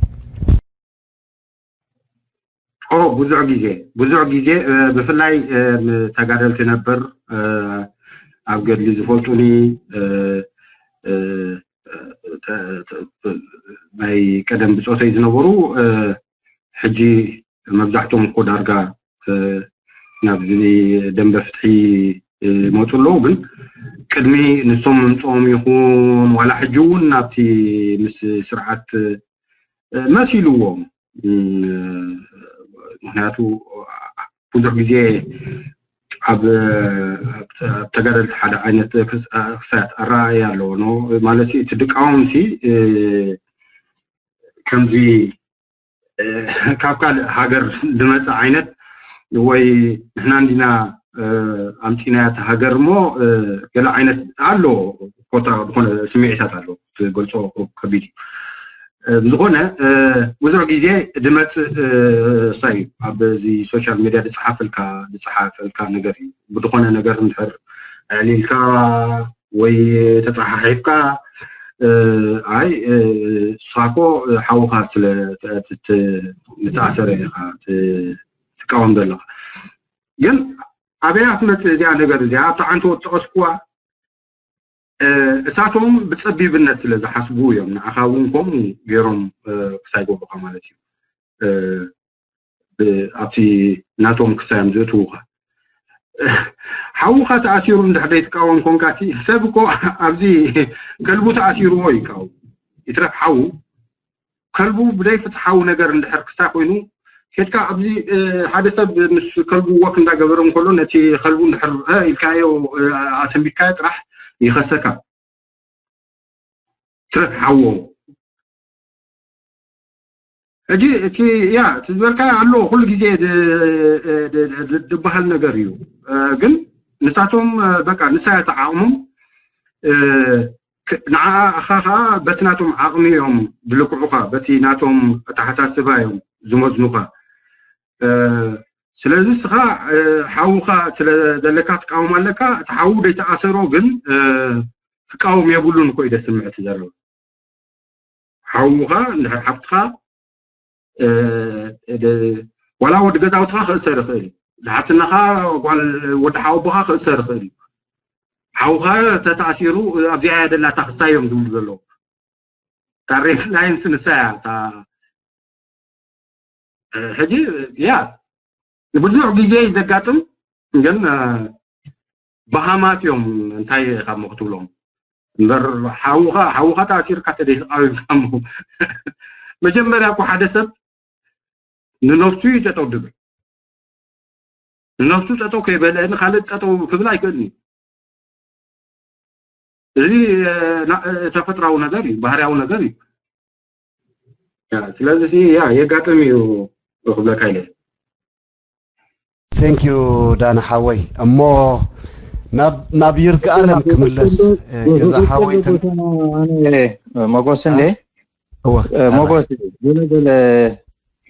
ኦ ብዙሕ ግዜ ብዙሕ ግዜ ብፍላይ ተጋደልቲ ነበር ኣብ ገድሊ ዝፈልጡኒ ናይ ቀደም ብፆተይ ዝነበሩ ሕጂ መብዛሕቶም እኮ ዳርጋ ናብዚ ደንበ ፍትሒ ይመፁ ኣለዉ። ግን ቅድሚ ንሶም ምምፅኦም ይኹን ዋላ ሕጂ እውን ናብቲ ምስ ስርዓት መሲልዎም ምክንያቱ ብዙሕ ግዜ ኣብ ተጋደልቲ ሓደ ዓይነት ክሳያት ኣረኣእያ ኣለዎ ማለት እቲ ድቃወም ሲ ከምዚ ካብ ካልእ ሃገር ዝመፀ ዓይነት ወይ ንሕና እንዲና ኣምፂናያ እቲ ሃገር እሞ ገለ ዓይነት ኣሎ ኮታ ዝኾነ ስምዒታት ኣሎ ትገልፆ ከቢድ እዩ። ብዝኾነ ብዙሕ ግዜ ድመፅእ ሳይ እዩ ኣብ እዚ ሶሻል ሚድያ ዝፀሓፈልካ ዝፀሓፈልካ ነገር እዩ ብዝኾነ ነገር እንድሕር ኣዕሊልካ ወይ ተፀሓሒፍካ ኣይ ንስኻ እኮ ሓውኻ ስለ ዝተኣሰረ ኢኻ ትቃወም ዘለኻ ግን ኣበያ ትመፅእ እዚኣ ነገር እዚኣ ኣብታ ዓንተወት ጠቐስኩዋ እሳቶም ብፀቢብነት ስለ ዝሓስቡ እዮም ንዓኻ እውን ከምኡ ገይሮም ክሳይ ገብሩኻ ማለት እዩ ኣብቲ ናቶም ክሳዮም ዘእትዉኻ ሓውኻ ተኣሲሩ እንድሕር ዘይትቃወም ኮንካ ሰብ እኮ ኣብዚ ከልቡ ተኣሲርዎ ይቃወም ይትረፍ ሓዉ ከልቡ ብደይ ፍትሓዊ ነገር እንድሕር ክስታይ ኮይኑ ኬድካ ኣብዚ ሓደ ሰብ ምስ ከልቡ ወክ እንዳገበረ እንከሎ ነቲ ከልቡ እንድሕር ኢልካዮ ኣሰንቢድካዮ ጥራሕ ይኸሰካ ትረፍ ሓዎ ሕጂ እቲ ያ እቲ ዝበልካ ኣሎ ኩሉ ግዜ ዝበሃል ነገር እዩ ግን ንሳቶም በቃ ንሳ ተዓቕሞም ንዓኻ ከዓ በቲ ናቶም ዓቕሚ እዮም ዝልክዑኻ በቲ ናቶም ኣተሓሳስባ እዮም ዝመዝኑኻ ስለዚ ስኻ ሓውኻ ስለ ዘለካ ትቃወም ኣለካ እቲ ሓዉ ደይተኣሰሮ ግን ክቃወም የብሉን እኮ እዩ ደስምዕ እቲ ዘሎ ሓውኻ እንድሕር ሓፍትኻ ዋላ ወዲ ገዛውትኻ ክእሰር ይኽእል እዩ ንሓትነኻ ጓል ወዲ ሓወቦኻ ክእሰር ይኽእል እዩ ሓውኻ ተታእሲሩ ኣብዚኣ እያ ደላታ ክሳዮም ዝብሉ ዘለዉ። እታ ሬድ ላይንስ ንሳ እያ እታ። ሕጂ ያ ብዙሕ ግዜ እዩ ዘጋጥም። ግን በሃማት እዮም። እንታይ ካብ ክትብሎም እምበር ሓውኻ ሓውኻ ተኣሲርካ ተደይተቃዊምካ እሞ መጀመርያ እኮ ሓደ ሰብ ንነፍሱ እዩ ጠጠው ድብል። ንነፍሱ ጠጠው ከይበለ ንካልእ ጠጠው ክብል ኣይክእልን እዩ። እዚ ተፈጥራዊ ነገር እዩ፣ ባህርያዊ ነገር እዩ። ስለዚ ያ የጋጥም እዩ ክብለካ ኢለ። Thank you ዳና ሓወይ። እሞ ናብ ይርጋኣለም ክምለስ፣ ገዛ ሓወይ። መጎስ እንዴ መጎስ ገለ ገለ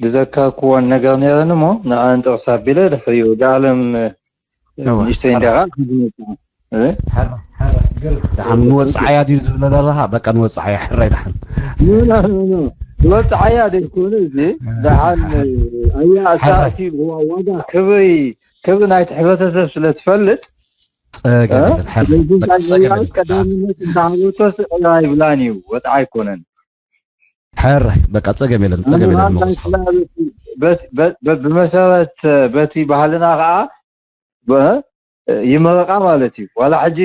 ዝዘከርክዎን ነገር ነይረን እሞ ንኣን ጥቕስ ኣቢለ ድሕሪኡ ዳኣለም ንእሽተይ እንዲኻ ደሓን ንወፅዓያ ድዩ ዝብለ ዘለኻ? በቃ ንወፅዓያ ሕራይ ደሓን ንወፅዓያ ደይኮነ እዚ ደሓን ኣያ እሳእቲ ዋጋ ክብሪ ክብሪ ናይቲ ሕብረተሰብ ስለ ትፈልጥ ጸገም የለን። ሕራይ በቃ ጸገም የለን። ቀዳምነት እንተሃበቶ ስቕላ ይብላን እዩ ወፅዓ ኣይኮነን። ሕራይ በቃ ጸገም የለን። ጸገም የለን። ብመሰረት በቲ ባህልና ከዓ ይመረቃ ማለት እዩ። ዋላ ሕጂ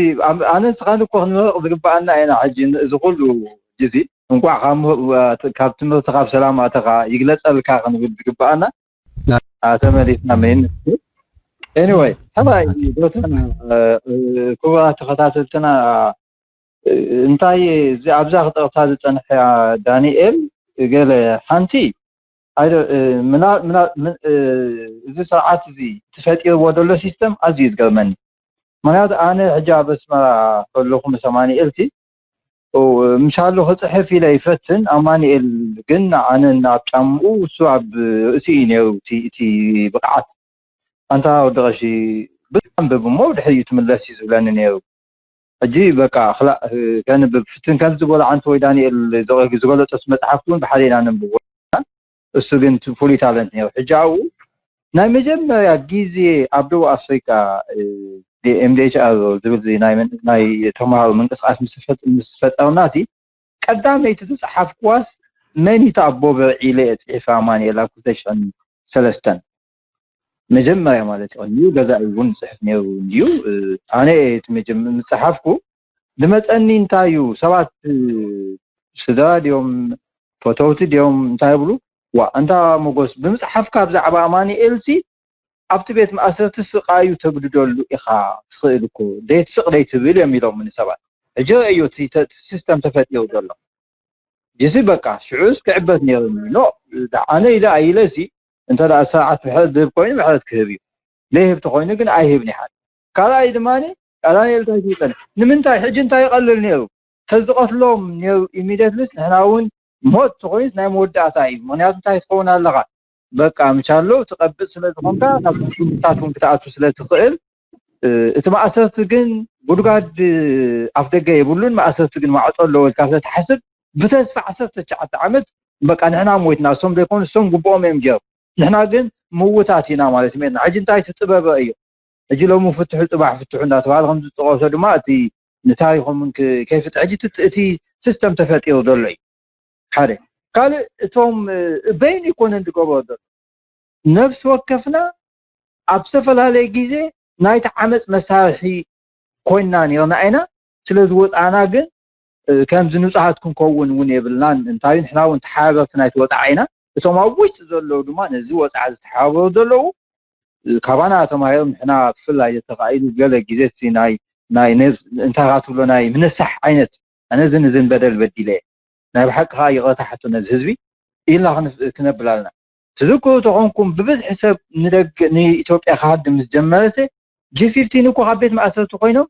ኣነ ስኻን እኮ ክንመረቕ ዝግባኣና ኢና። ሕጂ እዚ ኩሉ ግዜ እንኳዕ ካብ ትምህርቲ ካብ ሰላም ኣተኻ ይግለፀልካ ክንብል ዝግባኣና ተመሊስና ምን anyway ሕራይ ዶተና ክቡራት ተኸታተልትና እንታይ ኣብዚ ኣብዛ ክጠቕሳ ዝፀንሐ ዳንኤል ገለ ሓንቲ እዚ ስርዓት እዚ ተፈጢርዎ ዘሎ ሲስተም ኣዝዩ እዩ ዝገርመኒ። ምክንያቱ ኣነ ሕጂ ኣብ ኣስመራ ከለኹ ምስ ኣማኒኤል ሲ ምሻሉ ክፅሕፍ ኢለ ይፈትን ኣማኒኤል ግን ኣነ ኣብ ጫምኡ እሱ ኣብ ርእሲ እዩ ነይሩ እቲ ብቕዓት ኣንታ ወዲ ቀሺ ብዛንብብ እሞ ድሕሪኡ ትምለስ እዩ ዝብለኒ ነይሩ። ሕጂ በቃ ክላእ ከንብብ ፍትን ከም ዝበሎ ዓንተ ወይ ዳንኤል ዝገለጦ መፅሓፍቲ እውን ብሓደ ኢና ነንብቦ። እሱ ግን ፍሉይ ታለንት ነይሩ። ሕጂ ኣብኡ ናይ መጀመርያ ግዜ ኣብ ደቡብ ኣፍሪቃ MDHR ዝብል ናይ ተምሃሮ ምንቅስቃስ ምስ ፈጠርና ሲ ቀዳመይቲ ዝፀሓፍኩዋስ መን እዩ ኣቦ በርዒለ እየ ፅሒፈ ኣማኒኤል ኣብ ክልተ ሽሕን ሰለስተን መጀመርያ ማለት እዩ። ቅድሚኡ ገዛኢ እውን ዝፅሕፍ ነይሩ እንድዩ። ኣነ እየ እቲ መጀመ- ዝፀሓፍኩ ዝመፀኒ እንታይ እዩ ሰባት ስድራ ድዮም ፈተውቲ ድዮም እንታይ ይብሉ ዋ እንታ ሞጎስ ብምፅሓፍካ ብዛዕባ ኣማኒኤል ሲ ኣብቲ ቤት ማእሰርቲ ስቃዩ ተግድደሉ ኢኻ ትኽእል እኮ ደይትስቕ ደይትብል እዮም ኢሎምኒ ሰባት። ሕጂ ረእዮ እቲ ሲስተም ተፈጢሩ ዘሎ ጅሲ በቃ ሽዑስ ክዕበት ነይሩኒ ኖ ኣነ ኢለ ኣይለ ሲ እንተ ደኣ ስርዓት ምሕረት ዝህብ ኮይኑ ምሕረት ክህብ እዩ ዘይህብ ተኮይኑ ግን ኣይህብን ይሓል ካልኣይ ድማ ዳንኤል እንታይ ትውጠን ንምንታይ ሕጂ እንታይ ይቀልል ነይሩ ተዝቀትሎም ነይሩ ኢሚደትልስ ንሕና እውን ሞት ተኮይኑስ ናይ መወዳእታ እዩ ምክንያቱ እንታይ ትኸውን ኣለካ በቃ ምቻሎ ትቀብጥ ስለ ዝኮንካ ናብ ስምታት እውን ክትኣቱ ስለ ትኽእል እቲ ማእሰርቲ ግን ጉድጓድ ኣፍ ደገ የብሉን ማእሰርቲ ግን ማዕጦ ኣለዎ ኢልካ ስለትሓስብ ብተስፋ ዓሰርተ ትሽዓተ ዓመት በቃ ንሕና ሞይትና እሶም ዘይኮኑ እሶም ግብኦም እዮም ገይሮም ንሕና ግን ምውታት ኢና ማለት እዩ ሕጂ እንታይ ትጥበበ እዩ ሕጂ ሎሚ ፍትሑ ፅባሕ ፍትሑ እንዳተባሃለ ከም ዝጠቀሶ ድማ እቲ ንታሪኮም ከይፍትሕ ሕጂ እቲ ሲስተም ተፈጢሩ ዘሎ እዩ ሓደ ካልእ እቶም በይን ይኮነን ዝገብሮ ዘሎ ነፍሲ ወከፍና ኣብ ዝተፈላለየ ግዜ ናይቲ ዓመፅ መሳርሒ ኮይንና ነርና ኢና ስለ ዝወፃእና ግን ከምዚ ንፁሃት ክንከውን እውን የብልናን እንታይ ንሕና እውን ተሓባበርቲ ናይቲ ወፃዓ ኢና እቶም ኣብ ውሽጢ ዘለዉ ድማ ነዚ ወፃዓ ዝተሓባበሩ ዘለዉ ካባና ተማሂሮም ንሕና ብፍላይ ተኻኢሉ ገለ ግዜ ናይ እንታይ ትብሎ ናይ ምንሳሕ ዓይነት ኣነ ዝን ዝን በደል በዲለ ናይ ብሓቂ ከዓ ይቕረታ ሓቶ ነዚ ህዝቢ ኢልና ክነብላልና ትዝክሩ ተኾንኩም ብብዝሒ ሰብ ንደገ ንኢትዮጵያ ክሃድም ምስ ጀመረሰ ጂ ፊፍቲን እኮ ካብ ቤት ማእሰርቲ ኮይኖም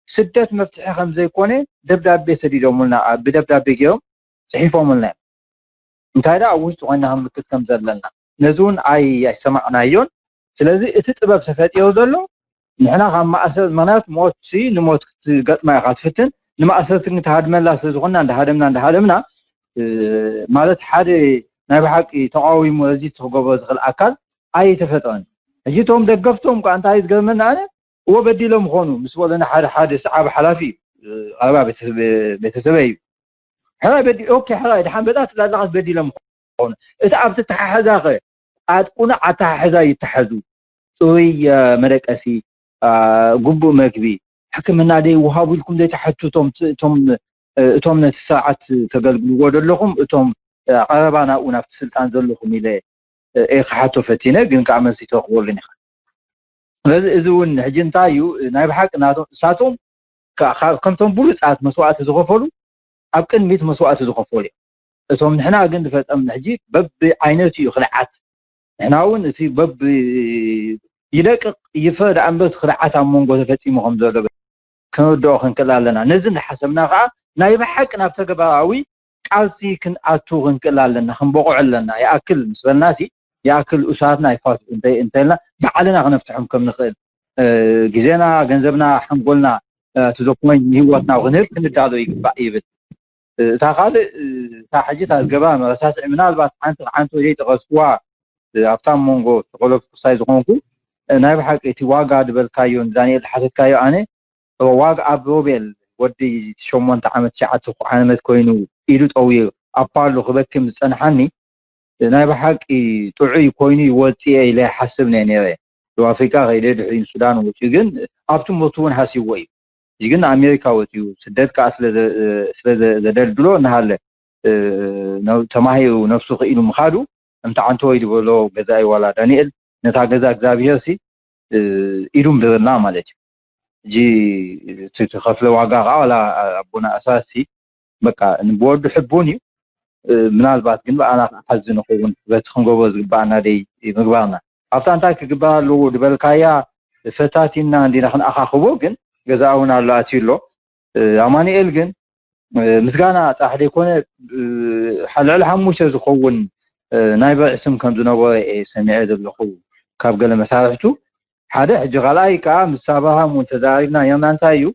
ስደት መፍትሒ ከም ዘይኮነ ደብዳቤ ሰዲዶምልና ብደብዳቤ ገይሮም ፅሒፎምልና እዮም እንታይ ደኣ ኣብ ውሽጢ ኮይና ክምክት ከም ዘለና ነዚ እውን ኣይ ኣይሰማዕናዮን ስለዚ እቲ ጥበብ ተፈጢሩ ዘሎ ንሕና ካብ ማእሰር ምክንያት ሞት ሲ ንሞት ክትገጥማ ኢካ ትፍትን ንማእሰርቲ ግን ተሃድመላ ስለ ዝኮና እንዳሃደምና እንዳሃደምና ማለት ሓደ ናይ ብሓቂ ተቃዊሞ እዚ ትክገብሮ ዝክእል ኣካል ኣይተፈጥረን ሕጂ እቶም ደገፍቶም ከዓ እንታይ ዝገርመና ኣነ እዎ በዲሎም ምኾኑ ምስ በለና ሓደ ሓደ ሰዓብ ሓላፊ እዩ። ቀረባ ቤተሰበይ እዩ። ሕራይ በዲ ኦኬ ሕራይ ድሓን በጣ ትብላ ኣለኻስ በዲሎም ምኾኑ። እቲ ኣብቲ ተሓሕዛ ኸ ኣጥቁና ኣተሓሕዛ ይተሓዙ። ጽሩይ መደቀሲ፣ ግቡእ መግቢ፣ ሕክምና ደይ ውሃቡ ኢልኩም ዘይተሓቱ እቶም ነቲ ስርዓት ተገልግልዎ ዘለኹም እቶም ቀረባ ናብኡ ናብቲ ስልጣን ዘለኹም ኢለ ክሓቶ ፈቲነ ግን ከዓ መልሲ ተረኽበሉን ኢኻ። ስለዚ እዚ እውን ሕጂ እንታይ እዩ ናይ ብሓቂ ናቶም እሳቶም ከምቶም ብሉፃት መስዋእቲ ዝኸፈሉ ኣብ ቅድሚት መስዋእቲ ዝኸፈሉ እዮም። እቶም ንሕና ግን ዝፈፀምና ሕጂ በብዓይነቱ እዩ ክልዓት። ንሕና እውን እቲ በብ ይደቅቕ ይፍረ ደኣ እምበር እቲ ክልዓት ኣብ መንጎ ተፈፂሙ ከም ዘሎ ክንርድኦ ክንክእል ኣለና። ነዚ እናሓሰብና ከዓ ናይ ብሓቂ ናብ ተግባራዊ ቃልሲ ክንኣቱ ክንክእል ኣለና፣ ክንበቑዕ ኣለና። ይኣክል ምስ በልናሲ ይኣክል እሳትና ይፋትሑ እንተልና ባዕልና ክነፍትሖም ከም ንኽእል ግዜና፣ ገንዘብና፣ ሓንጎልና to the point ንህይወትና ክንህብ ክንዳሎ ይግባእ ይብል። እታ ካልእ እታ ሕጂ እታ ዝገባ መረሳስዒ ምናልባት ሓንቲ ሓንቲ ወይ ጠቐስኩዋ ኣብታ መንጎ ተኸለፍኩ ክሳይ ዝኾንኩ ናይ ብሓቂ እቲ ዋጋ ዝበልካዮ ንዳንኤል ዝሓተትካዮ ኣነ ዋጋ ኣብ ሮቤል ወዲ ሸሞንተ ዓመት ትሽዓተ ዓመት ኮይኑ ኢዱ ጠውዩ ኣብ ፓሎ ክበክም ዝጸንሓኒ ናይ ብሓቂ ጥዑይ ኮይኑ ይወጽእ ኢለ ይሓስብ ነየ ነይረ። ደቡብ ኣፍሪቃ ከይደ ድሕሪኡ ሱዳን ወጺኡ ግን ኣብቲ ሞቱ እውን ሃሲዎ እዩ። እዚ ግን ኣሜሪካ ወጺኡ ስደት ከዓ ስለ ዘደልድሎ እናሃለ ተማሂሩ ነብሱ ክኢሉ ምኻዱ እምቲ ዓንተወይ ዝበሎ ገዛኢ ዋላ ዳንኤል ነታ ገዛ እግዚኣብሄር ሲ ኢዱ እምብርልና ማለት እዩ። ሕጂ እቲ ትኸፍለ ዋጋ ከዓ ዋላ ኣቦና ኣስራሲ በቃ ንብወዱ ሕቡን እዩ። ምናልባት ግን ብኣና ክሓዝ ንኸውን በቲ ክንገብሮ ዝግባኣና ደይ ምግባርና ኣብታ እንታይ ክግበር ኣለዎ ዝበልካያ ፈታቲና እንዲና ክንኣኻኽቦ ግን ገዛ እውን ኣሎ ኣትዩ ኣሎ። ኣማኒኤል ግን ምስጋና ጥራሕ ዘይኮነ ልዕሊ ሓሙሽተ ዝኸውን ናይ በርዒ ስም ከም ዝነበሮ እየ ሰሚዐ ዘለኹ ካብ ገለ መሳርሕቱ ሓደ። ሕጂ ካልኣይ ከዓ ምስ ኣብርሃም እውን ተዛሪብና ነርና እንታይ እዩ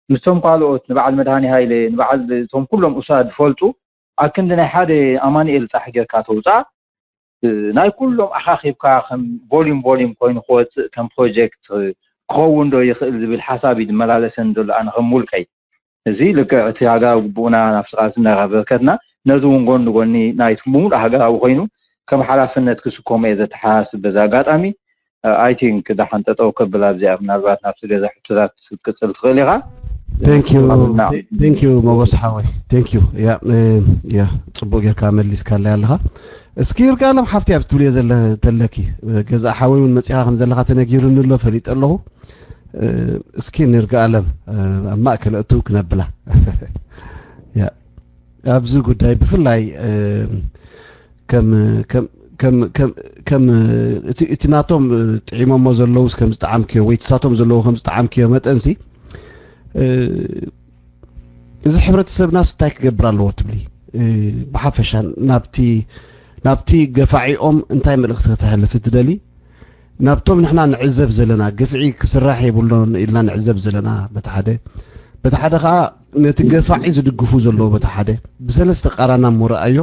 ምስቶም ካልኦት ንበዓል መድሃኒ ሃይለ ንበዓል እቶም ኩሎም እሳት ዝፈልጡ ኣክንዲ ናይ ሓደ ኣማኒኤል ጥራሕ ጌርካ ተውፅኣ ናይ ኩሎም ኣኻኺብካ ከም volume volume ኮይኑ ክወፅእ ከም ፕሮጀክት ክኸውን ዶ ይኽእል ዝብል ሓሳብ እዩ ዝመላለሰኒ ዘሎ ኣነ ከም ውልቀይ። እዚ ልክዕ እቲ ሃገራዊ ግቡእና ናብቲ ቃልሲ እናበርከትና ነዚ እውን ጎኒ ጎኒ ናይቲ ምሉእ ሃገራዊ ኮይኑ ከም ሓላፍነት ክስከሞ እየ ዘተሓሳስብ። በዚ ኣጋጣሚ I think ደሓን ጠጠው ከብል ኣብዚኣ ምናልባት ናብቲ ገዛ ሕቶታት ክትቅፅል ትኽእል ኢኻ። Thank you ሞጎስ ሓወይ thank you ያ ያ ጽቡቅ ጌርካ መሊስካለይ ኣለኻ። እስኪ ይርጋለም ሓፍቲ ኣብ ትብልዮ ተለኪ ገዛ ሓወይ እውን መጺኻ ከም ዘለኻ ተነጊሩኒ ኣሎ ፈሊጠ ኣለኹ። እስኪ ንርጋለም ኣብ ማእከል እትው ክነብላ ያ ኣብዚ ጉዳይ ብፍላይ ከም ከም ከም ከም ከም እቲ እቲ ናቶም ጥዒሞሞ ዘለውስ ከም ዝጠዓምክዮ ወይ ትሳቶም ዘለዎ ከም ዝጠዓምክዮ መጠንሲ እዚ ሕብረተሰብናስ እንታይ ክገብር ኣለዎ ትብሊ? ብሓፈሻ ናብቲ ናብቲ ገፋዒኦም እንታይ መልእኽቲ ከተሕልፍ ትደሊ? ናብቶም ንሕና ንዕዘብ ዘለና ግፍዒ ክስራሕ የብሉን ኢልና ንዕዘብ ዘለና በቲ ሓደ በቲ ሓደ ከዓ ነቲ ገፋዒ ዝድግፉ ዘለዉ በቲ ሓደ ብሰለስተ ቃራና እሞ ረኣዮ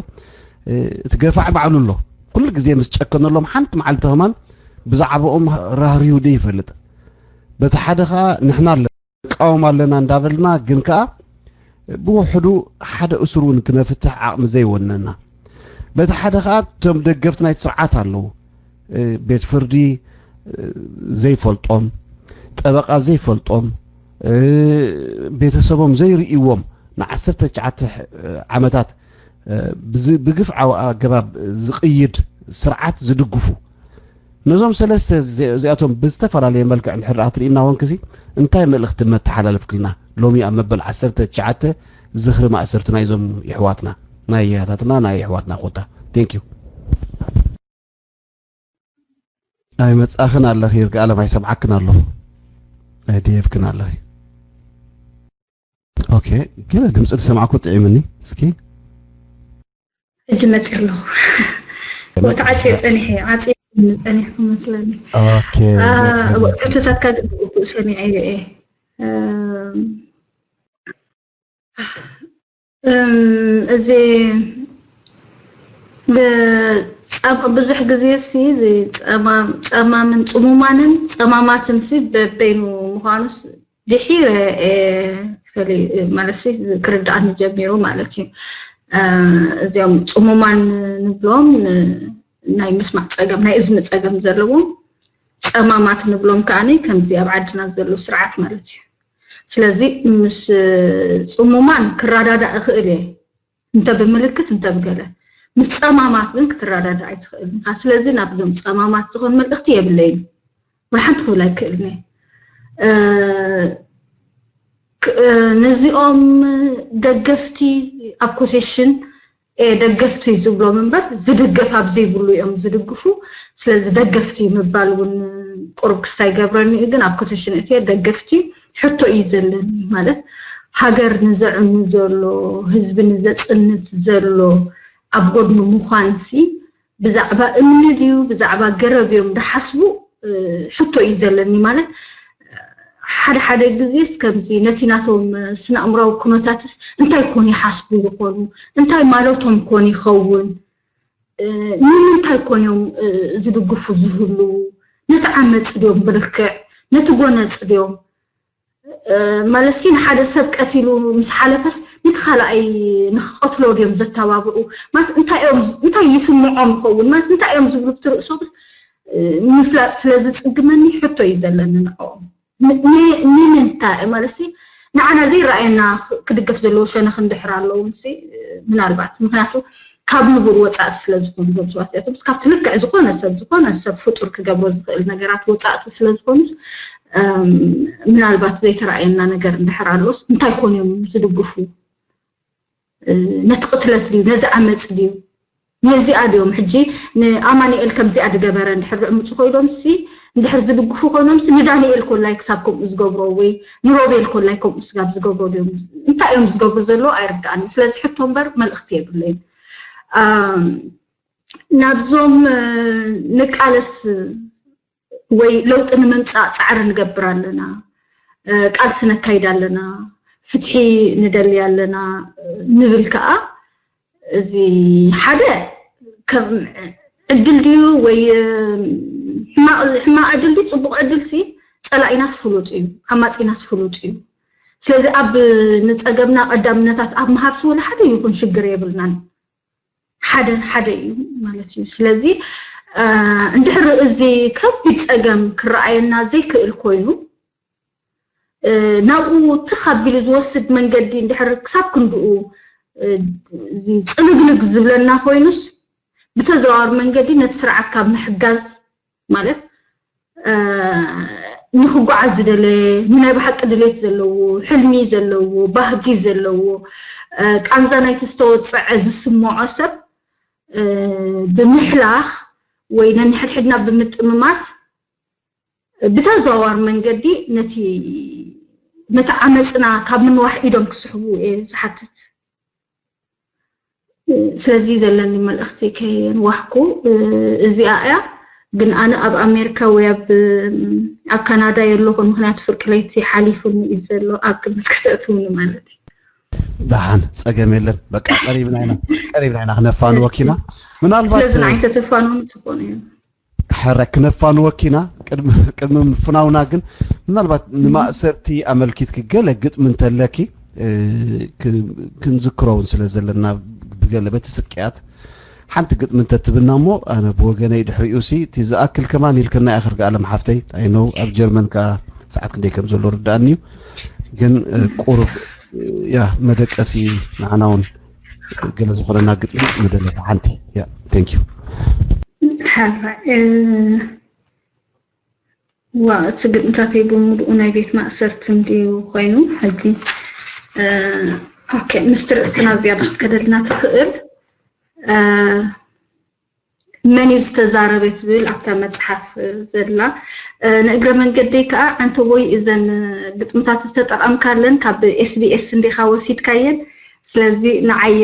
እቲ ገፋዒ ባዕሉ ኣሎ ኩሉ ግዜ ምስ ጨከነሎም ሓንቲ መዓልቲ ከማን ብዛዕባኦም ራህሪሁ ዶ ይፈልጥ በቲ ሓደ ከዓ ንሕና ኣለና ንቃወም ኣለና እንዳበልና ግን ከዓ ብውሕዱ ሓደ እሱር እውን ክነፍትሕ ዓቕሚ ዘይወነና በቲ ሓደ ከዓ እቶም ደገፍቲ ናይቲ ስርዓት ኣለዉ ቤት ፍርዲ ዘይፈልጦም ጠበቃ ዘይፈልጦም ቤተሰቦም ዘይርእይዎም ንዓሰርተ ትሽዓተ ዓመታት ብግፍዓዊ ኣገባብ ዝቕይድ ስርዓት ዝድግፉ ነዞም ሰለስተ እዚኣቶም ብዝተፈላለየ መልክዕ እንድሕር ደኣ ትርእና ኮንክሲ እንታይ መልእኽቲ መተሓላለፍክልና ሎሚ ኣብ መበል ዓሰርተ ትሽዓተ ዝኽሪ ማእሰርቲ ናይዞም ይሕዋትና ናይ ያታትና ናይ ይሕዋትና ኮታ thank you ኣይመጻኽን ኣለኺ ይርግኣለም ኣይሰምዓክን ኣለኹ ኣይድየብክን ኣለኺ ኦኬ ገለ ድምፂ ዝሰማዕኩ ጥዒምኒ እስኪ ሕጂ መፂ ኣለኹ ወተዓፂ ፀኒሐ ዓፂ ፀኒሕኩ መስለኒ ኦኬ ሕቶታትካ ግቡእ ሰሚዐዮ እየ እም፣ እዚ ብ- ጸም- ብዙሕ ግዜ ሲ እዚ ጸማም- ጸማምን ጽሙማንን ጸማማትን ሲ በበይኑ ምዃኑስ ድሒረ እየ ፈሊ- ማለት ሲ ክርድኣኒ ጀሚሩ ማለት እዩ። እ፣ እዚኦም ጽሙማን ንብሎም ን- ናይ ምስማዕ ጸገም፣ ናይ እዝኒ ጸገም ዘለዎም፣ ጸማማት ንብሎም ከዓኒ ከምዚ ኣብ ዓድና ዘሎ ስርዓት ማለት እዩ። ስለዚ ምስ ጽሙማን ክረዳዳእ እኽእል እየ፣ እንተ ብምልክት እንተ ብገለ። ምስ ጸማማት ግን ክትረዳዳእ ኣይትኽእልን ኢኻ። ስለዚ ናብዞም ጸማማት ዝኾን መልእኽቲ የብለይን፣ ወላ ሓንቲ ክብል ኣይክእልን እየ። እ፣ ክ- እ፣ ነዚኦም ደገፍቲ ኣብ ኮቴሽን ደገፍቲ ዝብሎም እምበር ዝድገፍ ኣብ ዘይብሉ እዮም ዝድግፉ። ስለዚ ደገፍቲ ምባል እውን ቁሩብ ክሳይ ገብረኒ እዩ። ግን ኣብ ኮቴሽን እትየ ደገፍቲ ሕቶ እዩ ዘለኒ። ማለት ሃገር ንዘዕኑ ዘሎ፣ ህዝቢ ንዘጽንት ዘሎ ኣብ ጎድኑ ምዃንሲ ብዛዕባ እምኒ ድዩ ብዛዕባ ገረብ እዮም ድሓስቡ? ሕቶ እዩ ዘለኒ። ማለት ሓደ ሓደ ግዜስ ከምዚ ነቲ ናቶም ስነ ኣእምራዊ ኩነታትስ እንታይ ኮን ይሓስቡ ይኾኑ? እንታይ ማለቶም ኮን ይኸውን? ንምንታይ ኮን እዮም ዝድግፉ ዝህልዉ? ነቲ ዓመፅ ድዮም ብልክዕ? ነቲ ጎነፅ ድዮም? ማለት ንሓደ ሰብ ቀቲሉ ምስ ሓለፈስ ነቲ ካልኣይ ንክቀትሎ ድዮም ዘተባብዑ? ማለት እንታይ እዮም እንታይ ይስምዖም ይኸውን? ማለት እንታይ እዮም ዝብሉ ብትርእሶምስ ምፍላጥ ስለ ዝፅግመኒ ሕቶ እዩ ዘለኒ ንዕኦም። ንምንታይ ማለት ንዓና ዘይረኣየና ክድገፍ ዘለዎ ሸነኽ እንድሕር ኣለዉ ምናልባት ምክንያቱ ካብ ንቡር ወፃእቲ ስለ ዝኾኑ ዞም ሰባት እዚኣቶም ካብቲ ልክዕ ዝኾነ ሰብ ዝኾነ ሰብ ፍጡር ክገብሮ ዝኽእል ነገራት ወፃእቲ ስለ ዝኾኑ ምናልባት ዘይተረኣየና ነገር እንድሕር ኣሎስ እንታይ ኮን እዮም ዝድግፉ? ነቲ ቅትለት ድዩ ነዚ ዓመፅ ድዩ? ነዚኣ ድዮም ሕጂ ንኣማኒኤል ከምዚኣ ዝገበረ እንድሕር ዝዕምፁ ኮይኖምሲ እንድሕር ዝድግፉ ኮይኖምሲ ንዳንኤል ኮላይ ክሳብ ከምኡ ዝገብሮ ወይ ንሮቤል ኮላይ ከምኡ ስጋብ ዝገብሮ ድዮም እንታይ እዮም ዝገብሩ ዘለዎ ኣይርድኣኒ። ስለዚ ሕቶ እምበር መልእኽቲ የብለይን። ናብዞም ንቃለስ ወይ ለውጢ ንምምፃእ ፃዕሪ ንገብር ኣለና፣ ቃልሲ ነካይድ ኣለና፣ ፍትሒ ንደሊ ኣለና ንብል ከዓ እዚ ሓደ ከም ዕድል ድዩ ወይ ሕማቕ ዕድል ድዩ ፅቡቕ ዕድል ሲ ፀላኢናስ ፍሉጥ እዩ፣ ዓማፂናስ ፍሉጥ እዩ። ስለዚ ኣብ ንፀገምና ቀዳምነታት ኣብ ምሃብ ስወለ ሓደ ይኹን ሽግር የብልናን። ሓደ ሓደ እዩ ማለት እዩ። ስለዚ እንድሕር እዚ ከቢድ ፀገም ክረኣየና ዘይክእል ኮይኑ ናብኡ ትኽ ኣቢሉ ዝወስድ መንገዲ እንድሕር ክሳብ ክንድኡ ፅልግልግ ዝብለና ኮይኑስ ብተዘዋዋሪ መንገዲ ነቲ ስርዓት ካብ ምሕጋዝ ማለት ንክጓዓዝ ዝደለ ንናይ ብሓቂ ድሌት ዘለዎ ሕልሚ ዘለዎ ባህጊ ዘለዎ ቃንዛ ናይቲ ዝተወፀዐ ዝስምዖ ሰብ ብምሕላኽ ወይ ነንሕድሕድና ብምጥምማት ብተዘዋዋሪ መንገዲ ነቲ ነቲ ዓመፅና ካብ ምንዋሕ ኢዶም ክስሕቡ እየ ዝሓትት። ስለዚ ዘለኒ መልእኽቲ ከየንዋሕኩ እዚኣ እያ። ግን ኣነ ኣብ ኣሜሪካ ወይ ኣብ ኣብ ካናዳ የለኹን፣ ምክንያቱ ፍርቂ ለይቲ ሓሊፉኒ እዩ ዘሎ ኣብ ግምት ከተእትውኒ ማለት እዩ። ደሓን ፀገም የለን። በቃ ቀሪብና ኢና ቀሪብና ኢና ክነፋንወኪ ኢና። ምናልባት ስለዚ ንዓይ ተተፋንውኒ ፅቡቅ እዩ። ሕረ ክነፋንወኪ ኢና። ቅድሚ ምፍናውና ግን ምናልባት ንማእሰርቲ ኣመልኪትኪ ገለ ግጥሚ እንተለኪ ክንዝክሮ እውን ስለ ዘለና ብገለ በቲ ስቅያት ሓንቲ ግጥሚ እንተትብና እሞ ኣነ ብወገነይ ድሕሪኡ ሲ እቲ ዝኣክል ከማን ኢልክና ኢኺ ርግኣለም ሓፍተይ። ኣይ ኖው ኣብ ጀርመን ከኣ ሰዓት ክንደይ ከም ዘሎ ርድኣኒ እዩ። ግን ቁሩብ ያ መደቀሲ ንዓና እውን ገለ ዝኾነና ግጥሚ ምደለና ሓንቲ ያ thank you። ሕራይ ዋ እቲ ግጥምታተይ ብምሉኡ ናይ ቤት ማእሰርቲ እንድዩ ኮይኑ ሕጂ ኦኬ ምስቲ ርእስትና ዝያዳ ክትከደልና ትኽእል መን እዩ ዝተዛረበ ትብል ኣብታ መፅሓፍ ዘላ ንእግረ መንገደይ ከዓ ዓንተቦይ እዘን ግጥምታት ዝተጠቐምካለን ካብ ኤስቢኤስ እንዲኻ ወሲድካየን ስለዚ ንዓይ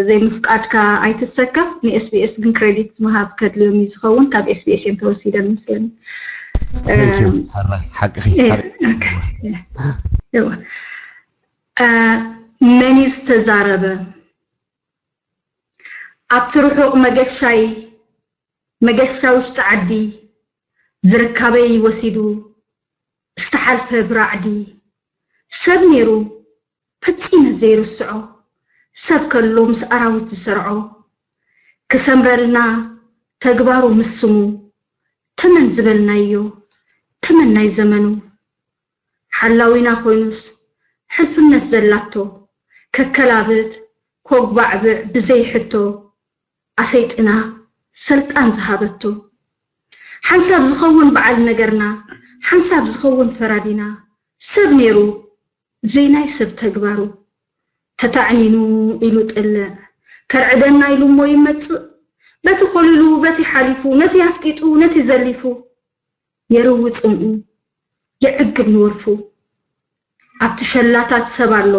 ዘይምፍቃድካ ኣይትሰከፍ ን SBS ግን credit ምሃብ ከድልዮም እዩ ዝኸውን ካብ SBS እየን ተወሲደን መስለኒ ሓራይ ሓቅኺ መን እዩ ዝተዛረበ ኣብቲ ርሑቕ መገሻይ መገሻ ውሽጢ ዓዲ ዝርካበይ ወሲዱ ዝተሓልፈ ብራዕዲ ሰብ ነይሩ ፈጺመ ዘይርስዖ፣ ሰብ ከሎ ምስ ኣራዊት ዝሰርዖ፣ ክሰምረልና ተግባሩ ምስ ስሙ፣ ተመን ዝበልናዮ፣ ተመን ናይ ዘመኑ። ሓላዊና ኮይኑስ ሕልፍነት ዘላቶ፣ ከከላብት፣ ኮጉባዕብዕ ብዘይ ሕቶ፣ ኣሰይጥና ሰልጣን ዝሃበቶ። ሓንሳብ ዝኸውን በዓል ነገርና፣ ሓንሳብ ዝኸውን ፈራዲና፣ ሰብ ነይሩ ዘይናይ ሰብ ተግባሩ። ተታዕኒኑ ኢሉ ጥልዕ፣ ከርዕደና ኢሉ እሞ ይመጽእ። በቲ ኮሊሉ፣ በቲ ሓሊፉ፣ ነቲ ኣፍጢጡ፣ ነቲ ዘሊፉ። የርዊ ጽምኡ፣ የዕግብ ንወልፉ። ኣብቲ ሸላታት ሰብ ኣሎ፣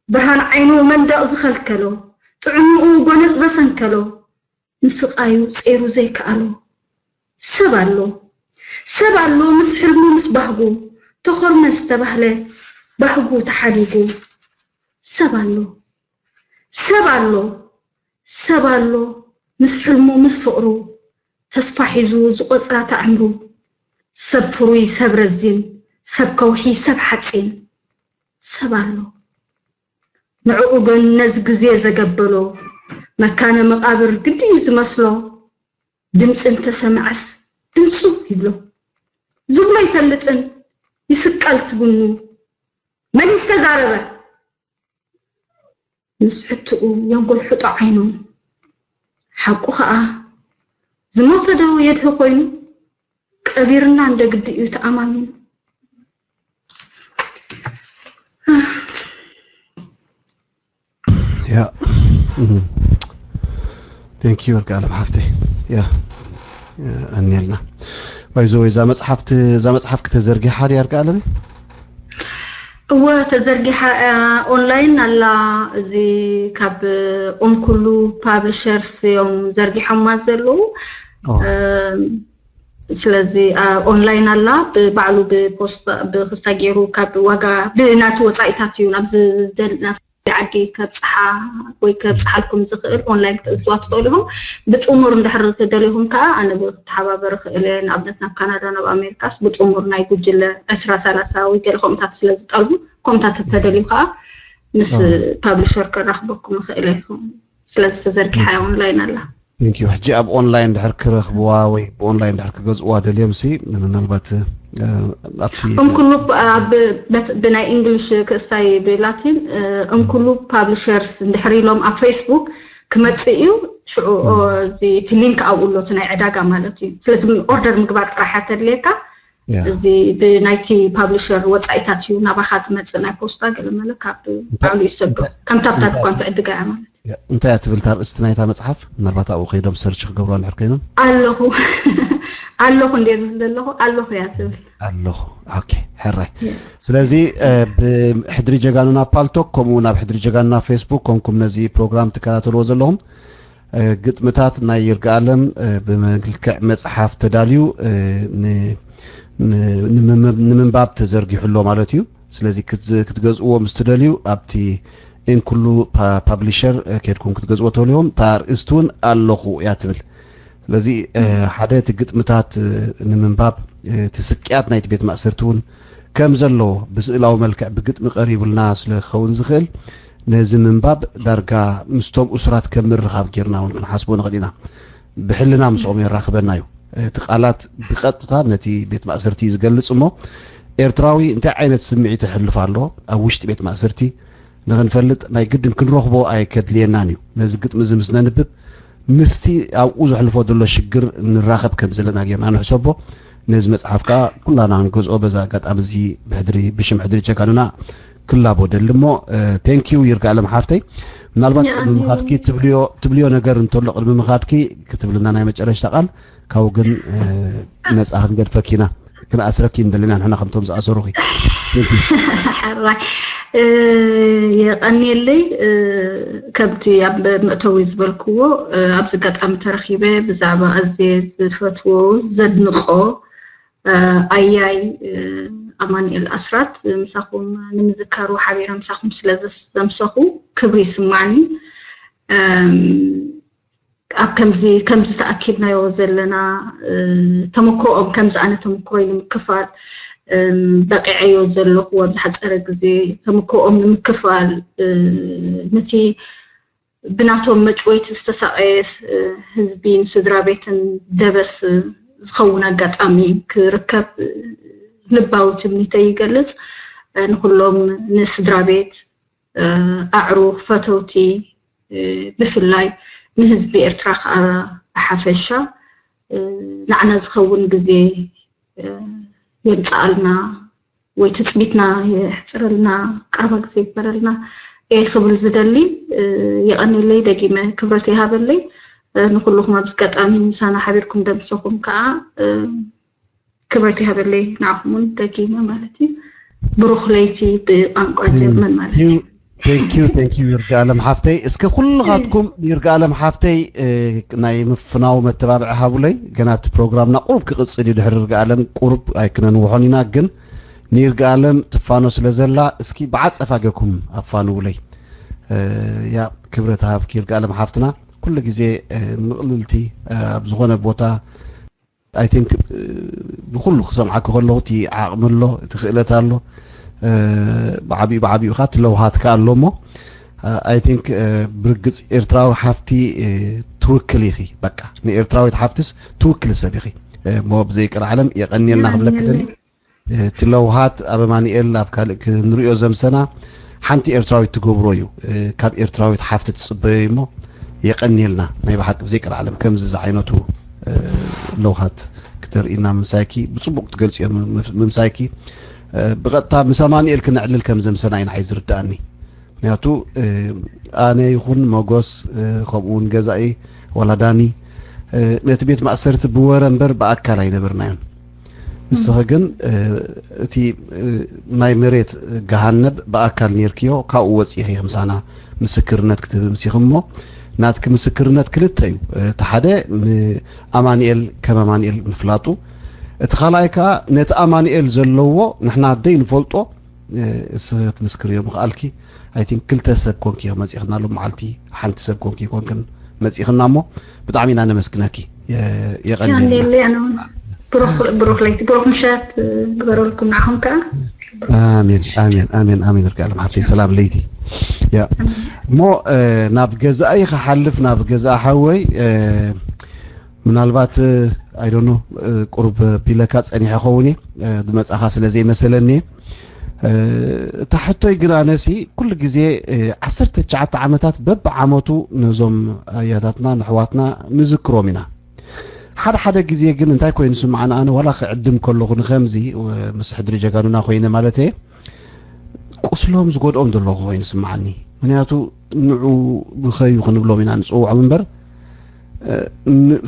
ብርሃን ዓይኑ መንደቕ ዝኸልከሎ፣ ጥዕምኡ ጎነጽ ዘሰንከሎ፣ ንስቓዩ ጼሩ ዘይከኣሎ። ሰብ ኣሎ፣ ሰብ ኣሎ ምስ ሕልሙ ምስ ባህጉ፣ ተኾርመ ዝተባህለ ባህጉ ተሓዲጉ። ሰብ ኣሎ፣ ሰብ ኣሎ፣ ሰብ ኣሎ ምስ ሕልሙ ምስ ፍቕሩ፣ ተስፋ ሒዙ ዝቖጽራ ተዕምሩ። ሰብ ፍሩይ ሰብ ረዚን፣ ሰብ ከውሒ ሰብ ሓጺን። ሰብ ኣሎ ንዕኡ ግን ነዚ ግዜ ዘገበሎ፣ መካነ መቓብር ግዲ እዩ ዝመስሎ። ድምፂ እንተሰምዐስ ድምፁ ይብሎ፣ ዝብሎ ኣይፈልጥን። ይስቀል ትጉኑ፣ መን ዝተዛረበ ምስ ሕትኡ የንጎልሕጦ ዓይኑ። ሓቁ ኸዓ ዝሞተ ዶ የድሂ ኮይኑ፣ ቀቢርና እንደ ግዲ እዩ ተኣማሚኑ። ያ thank you ወርቂ ኣለም ሓፍተይ። ያ ኣንየልና ባይዞ እዛ መፅሓፍቲ እዛ መፅሓፍ ክተዘርጊሓ ድያ ወርቂ ኣለመይ? እወ ተዘርጊሓ እያ። ኦንላይን ኣላ። እዚ ካብ እንኩሉ ፓብሊሸርስ እዮም ዘርጊሖማ ዘለዉ። ስለዚ ኦንላይን ኣላ። ብባዕሉ ብፖስታ ብክስታ ገይሩ ካብ ዋጋ ብናቱ ወፃኢታት እዩ ናብ ዝደል ናብ ዓዲ ከብፅሓ ወይ ከብፅሓልኩም ዝኽእል ኦንላይን ክትእዝዋ ትኽእሉ ኢኹም። ብጥሙር እንድሕር ክደልኹም ከዓ ኣነ ብክተሓባበር እኽእል እየ። ንኣብነት ናብ ካናዳ ናብ ኣሜሪካስ ብጥሙር ናይ ጉጅለ ዕስራ ሰላሳ ወይ ገለ ከምኡታት ስለ ዝጠልቡ ከምኡታት እንተደልዩ ከዓ ምስ ፓብሊሸር ከራኽበኩም እኽእል እየ። ስለዚ ተዘርጊሓ እያ ኦንላይን ኣላ። Thank you። ሕጂ ኣብ ኦንላይን ድሕር ክረኽብዋ ወይ ብኦንላይን ድሕር ክገዝእዋ ደልዮም ሲ ምናልባት ኣብቲ እም ኩሉ ብናይ እንግሊሽ ክእስታይ ብላቲን እም ኩሉ ፓብሊሸርስ እንድሕር ኢሎም ኣብ ፌስቡክ ክመፅእ እዩ። ሽዑ እቲ ሊንክ ኣብኡ ኣሎ፣ እቲ ናይ ዕዳጋ ማለት እዩ። ስለዚ ኦርደር ምግባር ጥራሕ እያ ተድልየካ። እዚ ብናይቲ ፓብሊሸር ወፃኢታት እዩ ናባኻ ትመፅእ፣ ናይ ፖስታ ገለ መለ ካብ ባዕሉ ይሰዶ። ከም ታብታብ እኳ እንትዕድጋ እያ ማለት እዩ። እንታይ እያ ትብል እታ ኣርእስቲ ናይታ መፅሓፍ? ምናልባት ኣብኡ ከይዶም ሰርች ክገብሩ እንድሕር ኮይኖም። ኣለኹ ኣለኹ እንደ ዝብል ዘለኹ ኣለኹ እያ ትብል። ኣለኹ። ኦኬ፣ ሕራይ። ስለዚ ብሕድሪ ጀጋኑና ፓልቶክ ከምኡ እውን ኣብ ሕድሪ ጀጋኑና ፌስቡክ ኮንኩም ነዚ ፕሮግራም ትከታተልዎ ዘለኹም ግጥምታት ናይ ይርጋኣለም ብመልክዕ መፅሓፍ ተዳልዩ ንምንባብ ተዘርጊሑ ኣሎ ማለት እዩ። ስለዚ ክትገዝእዎ ምስ ትደልዩ ኣብቲ እንኩሉ ፓብሊሸር ከድኩም ክትገዝእዎ ተልዮም። እታ ኣርእስቲ እውን ኣለኹ እያ ትብል። ስለዚ ሓደ እቲ ግጥምታት ንምንባብ እቲ ስቅያት ናይቲ ቤት ማእሰርቲ እውን ከም ዘሎ ብስእላዊ መልክዕ ብግጥሚ ቀሪቡልና ስለ ክኸውን ዝኽእል ነዚ ምንባብ ዳርጋ ምስቶም እሱራት ከም ምርኻብ ጌርና እውን ክንሓስቦ ንኽእል ኢና። ብሕልና ምስኦም የራኽበና እዩ። እቲ ቃላት ብቐጥታ ነቲ ቤት ማእሰርቲ እዩ ዝገልጽ እሞ ኤርትራዊ እንታይ ዓይነት ስምዒት የሕልፍ ኣሎ ኣብ ውሽጢ ቤት ማእሰርቲ ንኽንፈልጥ ናይ ግድን ክንረኽቦ ኣየከድልየናን እዩ። ነዚ ግጥሚ እዚ ምስ ነንብብ ምስቲ ኣብኡ ዘሕልፎ ዘሎ ሽግር ንራኸብ ከም ዘለና ጌርና ንሕሰቦ። ነዚ መጽሓፍ ከኣ ኩላና ንገዝኦ በዚ ኣጋጣሚ እዚ ብሕድሪ ብሽም ሕድሪ ጀጋኑና ክላቦ ደሊ እሞ thank you ይርጋለም ሓፍተይ። ምናልባት ቅድሚ ምኻድኪ ትብልዮ ትብልዮ ነገር እንተሎ ቅድሚ ምኻድኪ ክትብልና ናይ መጨረሽታ ቃል ካብኡ ግን ነጻ ክንገድፈኪ ኢና። ክንኣስረኪ እንደለና ንሕና ከምቶም ዝኣሰሩኺ። ሕራይ የቐንየለይ። ከምቲ ኣብ መእተዊ ዝበልክዎ ኣብዚ ኣጋጣሚ ተረኺበ ብዛዕባ ኣዝየ ዝፈትዎ ዘድንቆ ኣያይ ኣማኑኤል ኣስራት ምሳኹም ንምዝካሩ ሓቢረ ምሳኹም ስለ ዘምሰኹ ክብሪ ይስማዕኒ። ኣብ ከምዚ ከምዚ ተኣኪብናዮ ዘለና ተመክሮኦም ከምዚ ኣነ ተመክሮይ ንምክፋል በቂዐዮ ዘለኹ ኣብ ዝሓፀረ ግዜ ተመክሮኦም ንምክፋል ነቲ ብናቶም መጭወይቲ ዝተሳቐየ ህዝቢ ንስድራ ቤትን ደበስ ዝኸውን ኣጋጣሚ ክርከብ ልባዊ ትምኒተይ ይገልጽ። ንኩሎም ንስድራ ቤት ኣዕሩኽ ፈተውቲ ብፍላይ ንህዝቢ ኤርትራ ከዓ ብሓፈሻ ንዓና ዝኸውን ግዜ የምፅኣልና ወይ ትፅቢትና የሕፅረልና ቀረባ ግዜ ይግበረልና እየ ክብል ዝደሊ። የቐንየለይ፣ ደጊመ ክብረት ይሃበለይ። ንኩልኹም ኣብዚ ኣጋጣሚ ምሳና ሓቢርኩም ደምሰኹም ከዓ ክብረት ይሃበለይ ንዓኹም እውን ደጊመ ማለት እዩ። ብሩኽ ለይቲ ብቋንቋ ጀርመን ማለት እዩ። Thank you, thank you ይርጋ ኣለም ሓፍተይ። እስከ ኩልኻትኩም ይርጋ ኣለም ሓፍተይ ናይ ምፍናው መተባብዒ ሃቡለይ። ገና እቲ ፕሮግራምና ቁሩብ ክቕፅል እዩ። ድሕሪ ይርጋ ኣለም ቁሩብ ኣይክነንውሖን ኢና፣ ግን ንይርጋ ኣለም ትፋኖ ስለ ዘላ እስኪ ብዓፀፋ ገርኩም ኣፋንውለይ። ያ ክብረት ሃብኪ ይርጋ ኣለም ሓፍትና። ኩሉ ግዜ ምቕልልቲ ኣብ ዝኾነ ቦታ I think ብኩሉ ክሰምዓኪ ከለኹ እቲ ዓቕሚ ኣሎ፣ እቲ ክእለት ኣሎ፣ ብዓቢኡ ብዓቢኡ ከዓ እቲ ለውሃት ከዓ ኣሎ እሞ I think ብርግፅ ኤርትራዊ ሓፍቲ ትውክል ኢኺ። በቃ ንኤርትራዊት ሓፍትስ ትውክል ሰብ ኢኺ። እሞ ብዘይ ቀልዓለም የቐንየልና ክብለኪ ደሊ። እቲ ለውሃት ኣብ ኣማኒኤል ኣብ ካልእ ክንሪኦ ዘምሰና ሓንቲ ኤርትራዊት ትገብሮ እዩ። ካብ ኤርትራዊት ሓፍቲ ትጽበዮ እሞ የቐንየልና። ናይ ብሓቂ ብዘይ ቀልዓለም ከምዚ ዝዓይነቱ ለውሃት ክተርእይና ምምሳይኪ ብጽቡቕ ክትገልጽዮ ምምሳይኪ ብቐጥታ ምስ ኣማኒኤል ክነዕልል ከም ዘምሰና እዩ ንዓይ ዝርድኣኒ። ምክንያቱ ኣነ ይኹን መጎስ ከምኡ እውን ገዛኢ ዋላ ዳኒ ነቲ ቤት ማእሰርቲ ብወረ እምበር ብኣካል ኣይነበርናዮን። ንስኺ ግን እቲ ናይ መሬት ገሃነብ ብኣካል ኔርክዮ ካብኡ ወፂኺ ምሳና ምስክርነት ክትህቢ ምሲኺ እሞ ናትኪ ምስክርነት ክልተ እዩ። እቲ ሓደ ንኣማኒኤል ከም ኣማኒኤል ምፍላጡ፣ እቲ ካልኣይ ከዓ ነቲ ኣማኒኤል ዘለዎ ንሕና ደይ ንፈልጦ እስኺ ክትምስክርዮ ምኽኣልኪ I think ክልተ ሰብ ኮንኪ መፂኽና ሎም መዓልቲ ሓንቲ ሰብ ኮንኪ ኮንክን መፂኽና እሞ ብጣዕሚ ኢና ነመስግነኪ። የቐንየልና። ብሩክ ለይቲ ብሩክ ምሸት ግበረልኩም ንዓኹም ከዓ። ኣሜን ኣሜን ኣሜን ኣሜን። ርጋለም ሓፍተይ ሰላም ለይቲ። ያ እሞ ናብ ገዛኢ ክሓልፍ ናብ ገዛ ሓወይ ምናልባት I don't know ቁሩብ ቢለካ ፀኒሐ ኸውን እየ ዝመፃኻ ስለ ዘይመሰለኒ እየ። እታ ሕቶይ ግን ኣነሲ ኩሉ ግዜ ዓሰርተ ትሽዓተ ዓመታት በብዓመቱ ነዞም ኣያታትና ንሕዋትና ንዝክሮም ኢና። ሓደ ሓደ ግዜ ግን እንታይ ኮይኑ ስምዓኒ ኣነ ዋላ ክዕድም ከለኹ ንኸምዚ ምስ ሕድሪ ጀጋኑና ኮይነ ማለት እየ ቁስሎም ዝጎድኦም ዘለኹ ኮይኑ ስምዓኒ። ምክንያቱ ንዑ ብኸዩ ክንብሎም ኢና ንፅውዖም እምበር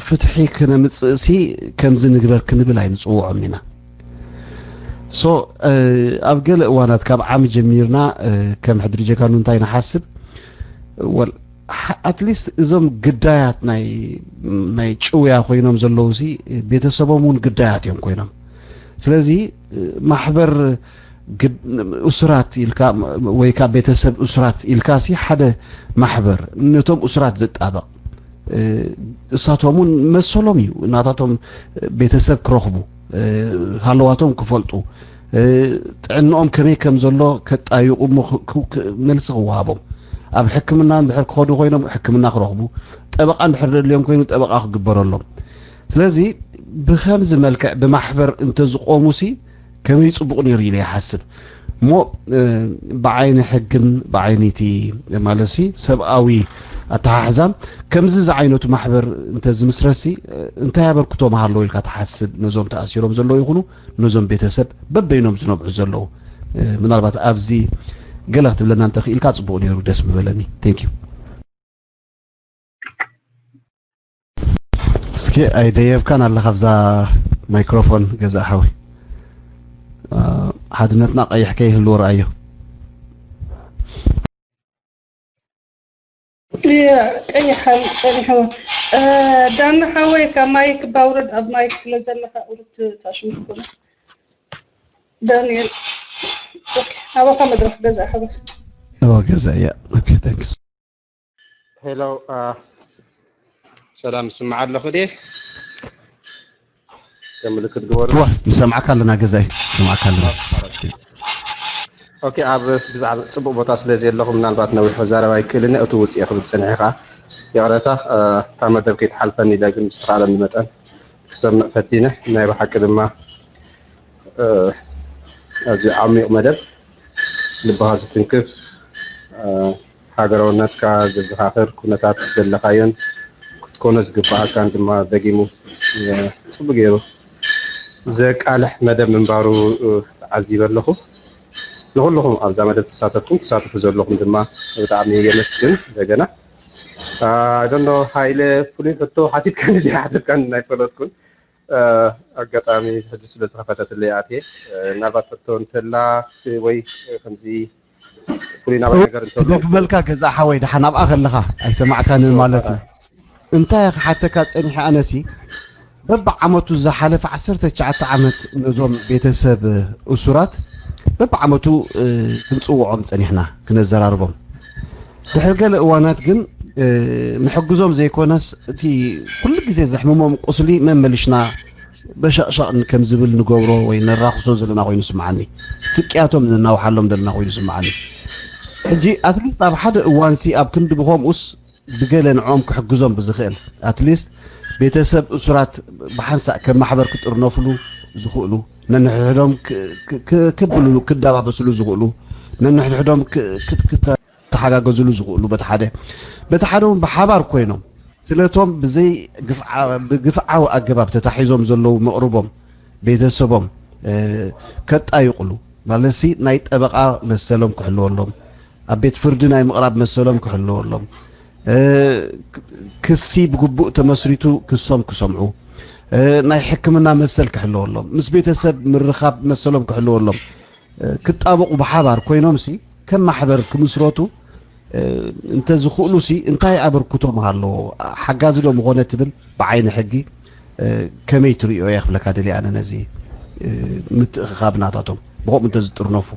ፍትሒ ክነምፅእሲ ከምዚ ንግበር ክንብል ኣይንፅውዖም ኢና። ሶ ኣብ ገለ እዋናት ካብ ዓሚ ጀሚርና ከም ሕድሪ ጀጋኑ እንታይ ንሓስብ ወል ኣትሊስት እዞም ግዳያት ናይ ጭውያ ኮይኖም ዘለዉ ሲ ቤተሰቦም እውን ግዳያት እዮም ኮይኖም። ስለዚ ማሕበር እሱራት ኢልካ ወይ ከዓ ቤተሰብ እሱራት ኢልካ ሲ ሓደ ማሕበር ነቶም እሱራት ዝጣበቕ እሳቶም እውን መሰሎም እዩ ናታቶም ቤተሰብ ክረኽቡ ሃለዋቶም ክፈልጡ ጥዕንኦም ከመይ ከም ዘሎ ከጣይቑ እሞ መልሲ ክወሃቦም ኣብ ሕክምና እንድሕር ክኸዱ ኮይኖም ሕክምና ክረኽቡ ጠበቃ እንድሕር ደልዮም ኮይኑ ጠበቃ ክግበረሎም። ስለዚ ብከምዚ መልክዕ ብማሕበር እንተዝቆሙ ሲ ከመይ ጽቡቕ ነይሩ ኢለ ይሓስብ እሞ ብዓይኒ ሕግን ብዓይኒ እቲ ማለት ሲ ሰብኣዊ ኣተሓሕዛን ከምዚ ዝዓይነቱ ማሕበር እንተዝምስረት ሲ እንታይ ኣበርክቶ ምሃለዎ ኢልካ ትሓስብ ነዞም ተኣሲሮም ዘለዉ ይኹኑ ነዞም ቤተሰብ በበይኖም ዝነብዑ ዘለዉ ምናልባት ኣብዚ ገለ ክትብለና እንተኽኢልካ ጽቡቕ ነይሩ ደስ ምበለኒ። Thank you። እስኪ ኣይደየብካን ኣለኻ ኣብዛ ማይክሮፎን ገዛ ሓወይ ሓድነትና ቀይሕ ከይህልዎ ረኣዮ። ቀይሕ ጸኒሕዎ ዳኒ ሓወይ ካብ ማይክ ባውርድ ኣብ ማይክ ስለ ዘለኻ ቁሩብ ታሽሙ ትኮነ ዳንኤል ኣባኻ መድረክ ገዛ ሓጎስ ኦ ገዛ እያ። Okay, thanks. Hello. Uh, ሰላም፣ ስምዓ ኣለኹ ድየ? ከም ምልክት ግበሩ። እወ፣ ንሰምዓካ ኣለና ገዛይ፣ ንሰምዓካ ኣለና። ኦኬ፣ ኣብ ብዛዕባ ጽቡቕ ቦታ ስለ ዘለኹ ምናልባት ነዊሕ ክዛረብ ኣይክእልን እየ። እቲ ውጽእ ክብል ጸኒሐ ኸኣ ይቕረታ፣ እ፣ እታ መደብ ከይትሓልፈኒ ኢለ ግን ብዝተኻእለኒ መጠን ክሰምዕ ፈቲነ። ናይ ብሓቂ ድማ፣ እ፣ ኣዝዩ ዓሚቕ መደብ፣ ልብኻ ዝትንክፍ፣ እ፣ ሃገራውነትካ ዘዘኻኽር፣ ኩነታት ዘለኻዮን ክትኮኖ ዝግብኣካን ድማ ደጊሙ፣ እ፣ ጽቡቕ ገይሩ ዘቃልሕ መደብ ምንባሩ፣ እ፣ ተዓዚበ ኣለኹ። ንኹልኹም ኣብዛ መደብ ተሳተፍኩም፣ ትሳተፉ ዘለኹም ድማ ብጣዕሚ የመስግን። እንደገና፣ እ፣ I don't know፣ ሃይለ፣ ፍሉይ ሕቶ ሓቲትካኒ ድዩ ሓቲትካኒ ኣይፈለጥኩን። እ፣ ኣጋጣሚ ሕጂ ስለ ዝተኸፈተትለይ ኣትየ። እ፣ ምናልባት ሕቶ እንተላ ወይ ከምዚ ፍሉይ ናባይ ነገር እንተሎ ክደግመልካ ገዛ ሓወይ፣ ደሓን ኣብኣ ከለኻ ኣይሰማዕካንን ማለት እዩ። እንታይ ክሓተካ ጸኒሐ ኣነሲ፣ በብዓመቱ ዝሓለፈ ዓሰርተ ትሽዓተ ዓመት ነዞም ቤተሰብ እሱራት በብዓመቱ፣ እ፣ ክንጽውዖም ጸኒሕና ክነዘራርቦም። ድሕሪ ገለ እዋናት ግን፣ እ፣ ንሕግዞም ዘይኮነስ፣ እቲ ኩሉ ግዜ ዘሕምሞም ቁስሊ መመሊሽና በሸቕሸቕ ከም ዝብል ንገብሮ ወይ ነራኽሶ ዘለና ኮይኑ ይስምዓኒ። ስቅያቶም ነናውሓሎም ዘለና ኮይኑ ይስምዓኒ። ሕጂ ኣትሊስት ኣብ ሓደ እዋንሲ ኣብ ክንዲ ብኸምኡስ ብገለ ንዕኦም ክሕግዞም ብዝኽእል፣ ኣትሊስት ቤተሰብ እሱራት ብሓንሳእ ከም ማሕበር ክጥርነፍሉ ዝኽእሉ፣ ነንሕድሕዶም ክ-፣ ክ-፣ ክ-፣ ክብልሉ፣ ክደባበስሉ ዝኽእሉ፣ ነንሕድሕዶም ክ-፣ ክት-፣ ክተሓጋገዝሉ ዝኽእሉ በቲ ሓደ፣ በቲ ሓደ እውን ብሓባር ኮይኖም ስለቶም ብዘይ ግፍዓ-፣ ብግፍዓዊ ኣገባብ ተታሒዞም ዘለዉ መቕርቦም፣ ቤተሰቦም፣ እ፣ ከጣይቑሉ፣ ማለትሲ ናይ ጠበቓ መሰሎም ክሕልወሎም፣ ኣብ ቤት ፍርዲ ናይ ምቕራብ መሰሎም ክሕልወሎም፣ እ፣ ክሲ ብግቡእ ተመስሪቱ ክሶም ክሰምዑ፣ እ፣ ናይ ሕክምና መሰል ክሕልወሎም፣ ምስ ቤተሰብ ምርኻብ መሰሎም ክሕልወሎም፣ እ፣ ክጣበቑ ብሓባር ኮይኖምሲ ከም ማሕበር ክምስረቱ፣ እ፣ እንተዝኽእሉሲ እንታይ ኣበርክቶ ምሃለዎ? ሓጋዚ ዶ ምኾነ ትብል ብዓይኒ ሕጊ፣ እ፣ ከመይ ትርእዮ እየ ክብለካ ደልየ ኣነ ነዚ፣ እ፣ ምትእኽኻብ ናታቶም ብኸምኡ እንተዝጥርነፉ።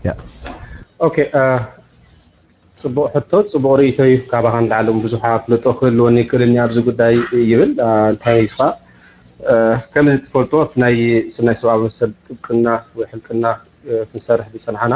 ያ። ኦኬ፣ እ፣ ጽቡቕ ሕቶ፣ ጽቡቕ ርእይቶ እዩ። ካባኻ ንላዕሊ እውን ብዙሕ ኣፍልጦ ክህልወኒ ይክእልን እዩ ኣብዚ ጉዳይ ይብል። እ፣ እንታይ ኢልካ፣ እ፣ ከም ትፈልጦ ኣብቲ ናይ፣ ናይ ሰብኣዊ መሰል ጥብቅና ወይ ሕልቅና፣ እ፣ ክንሰርሕ ዝጸንሓና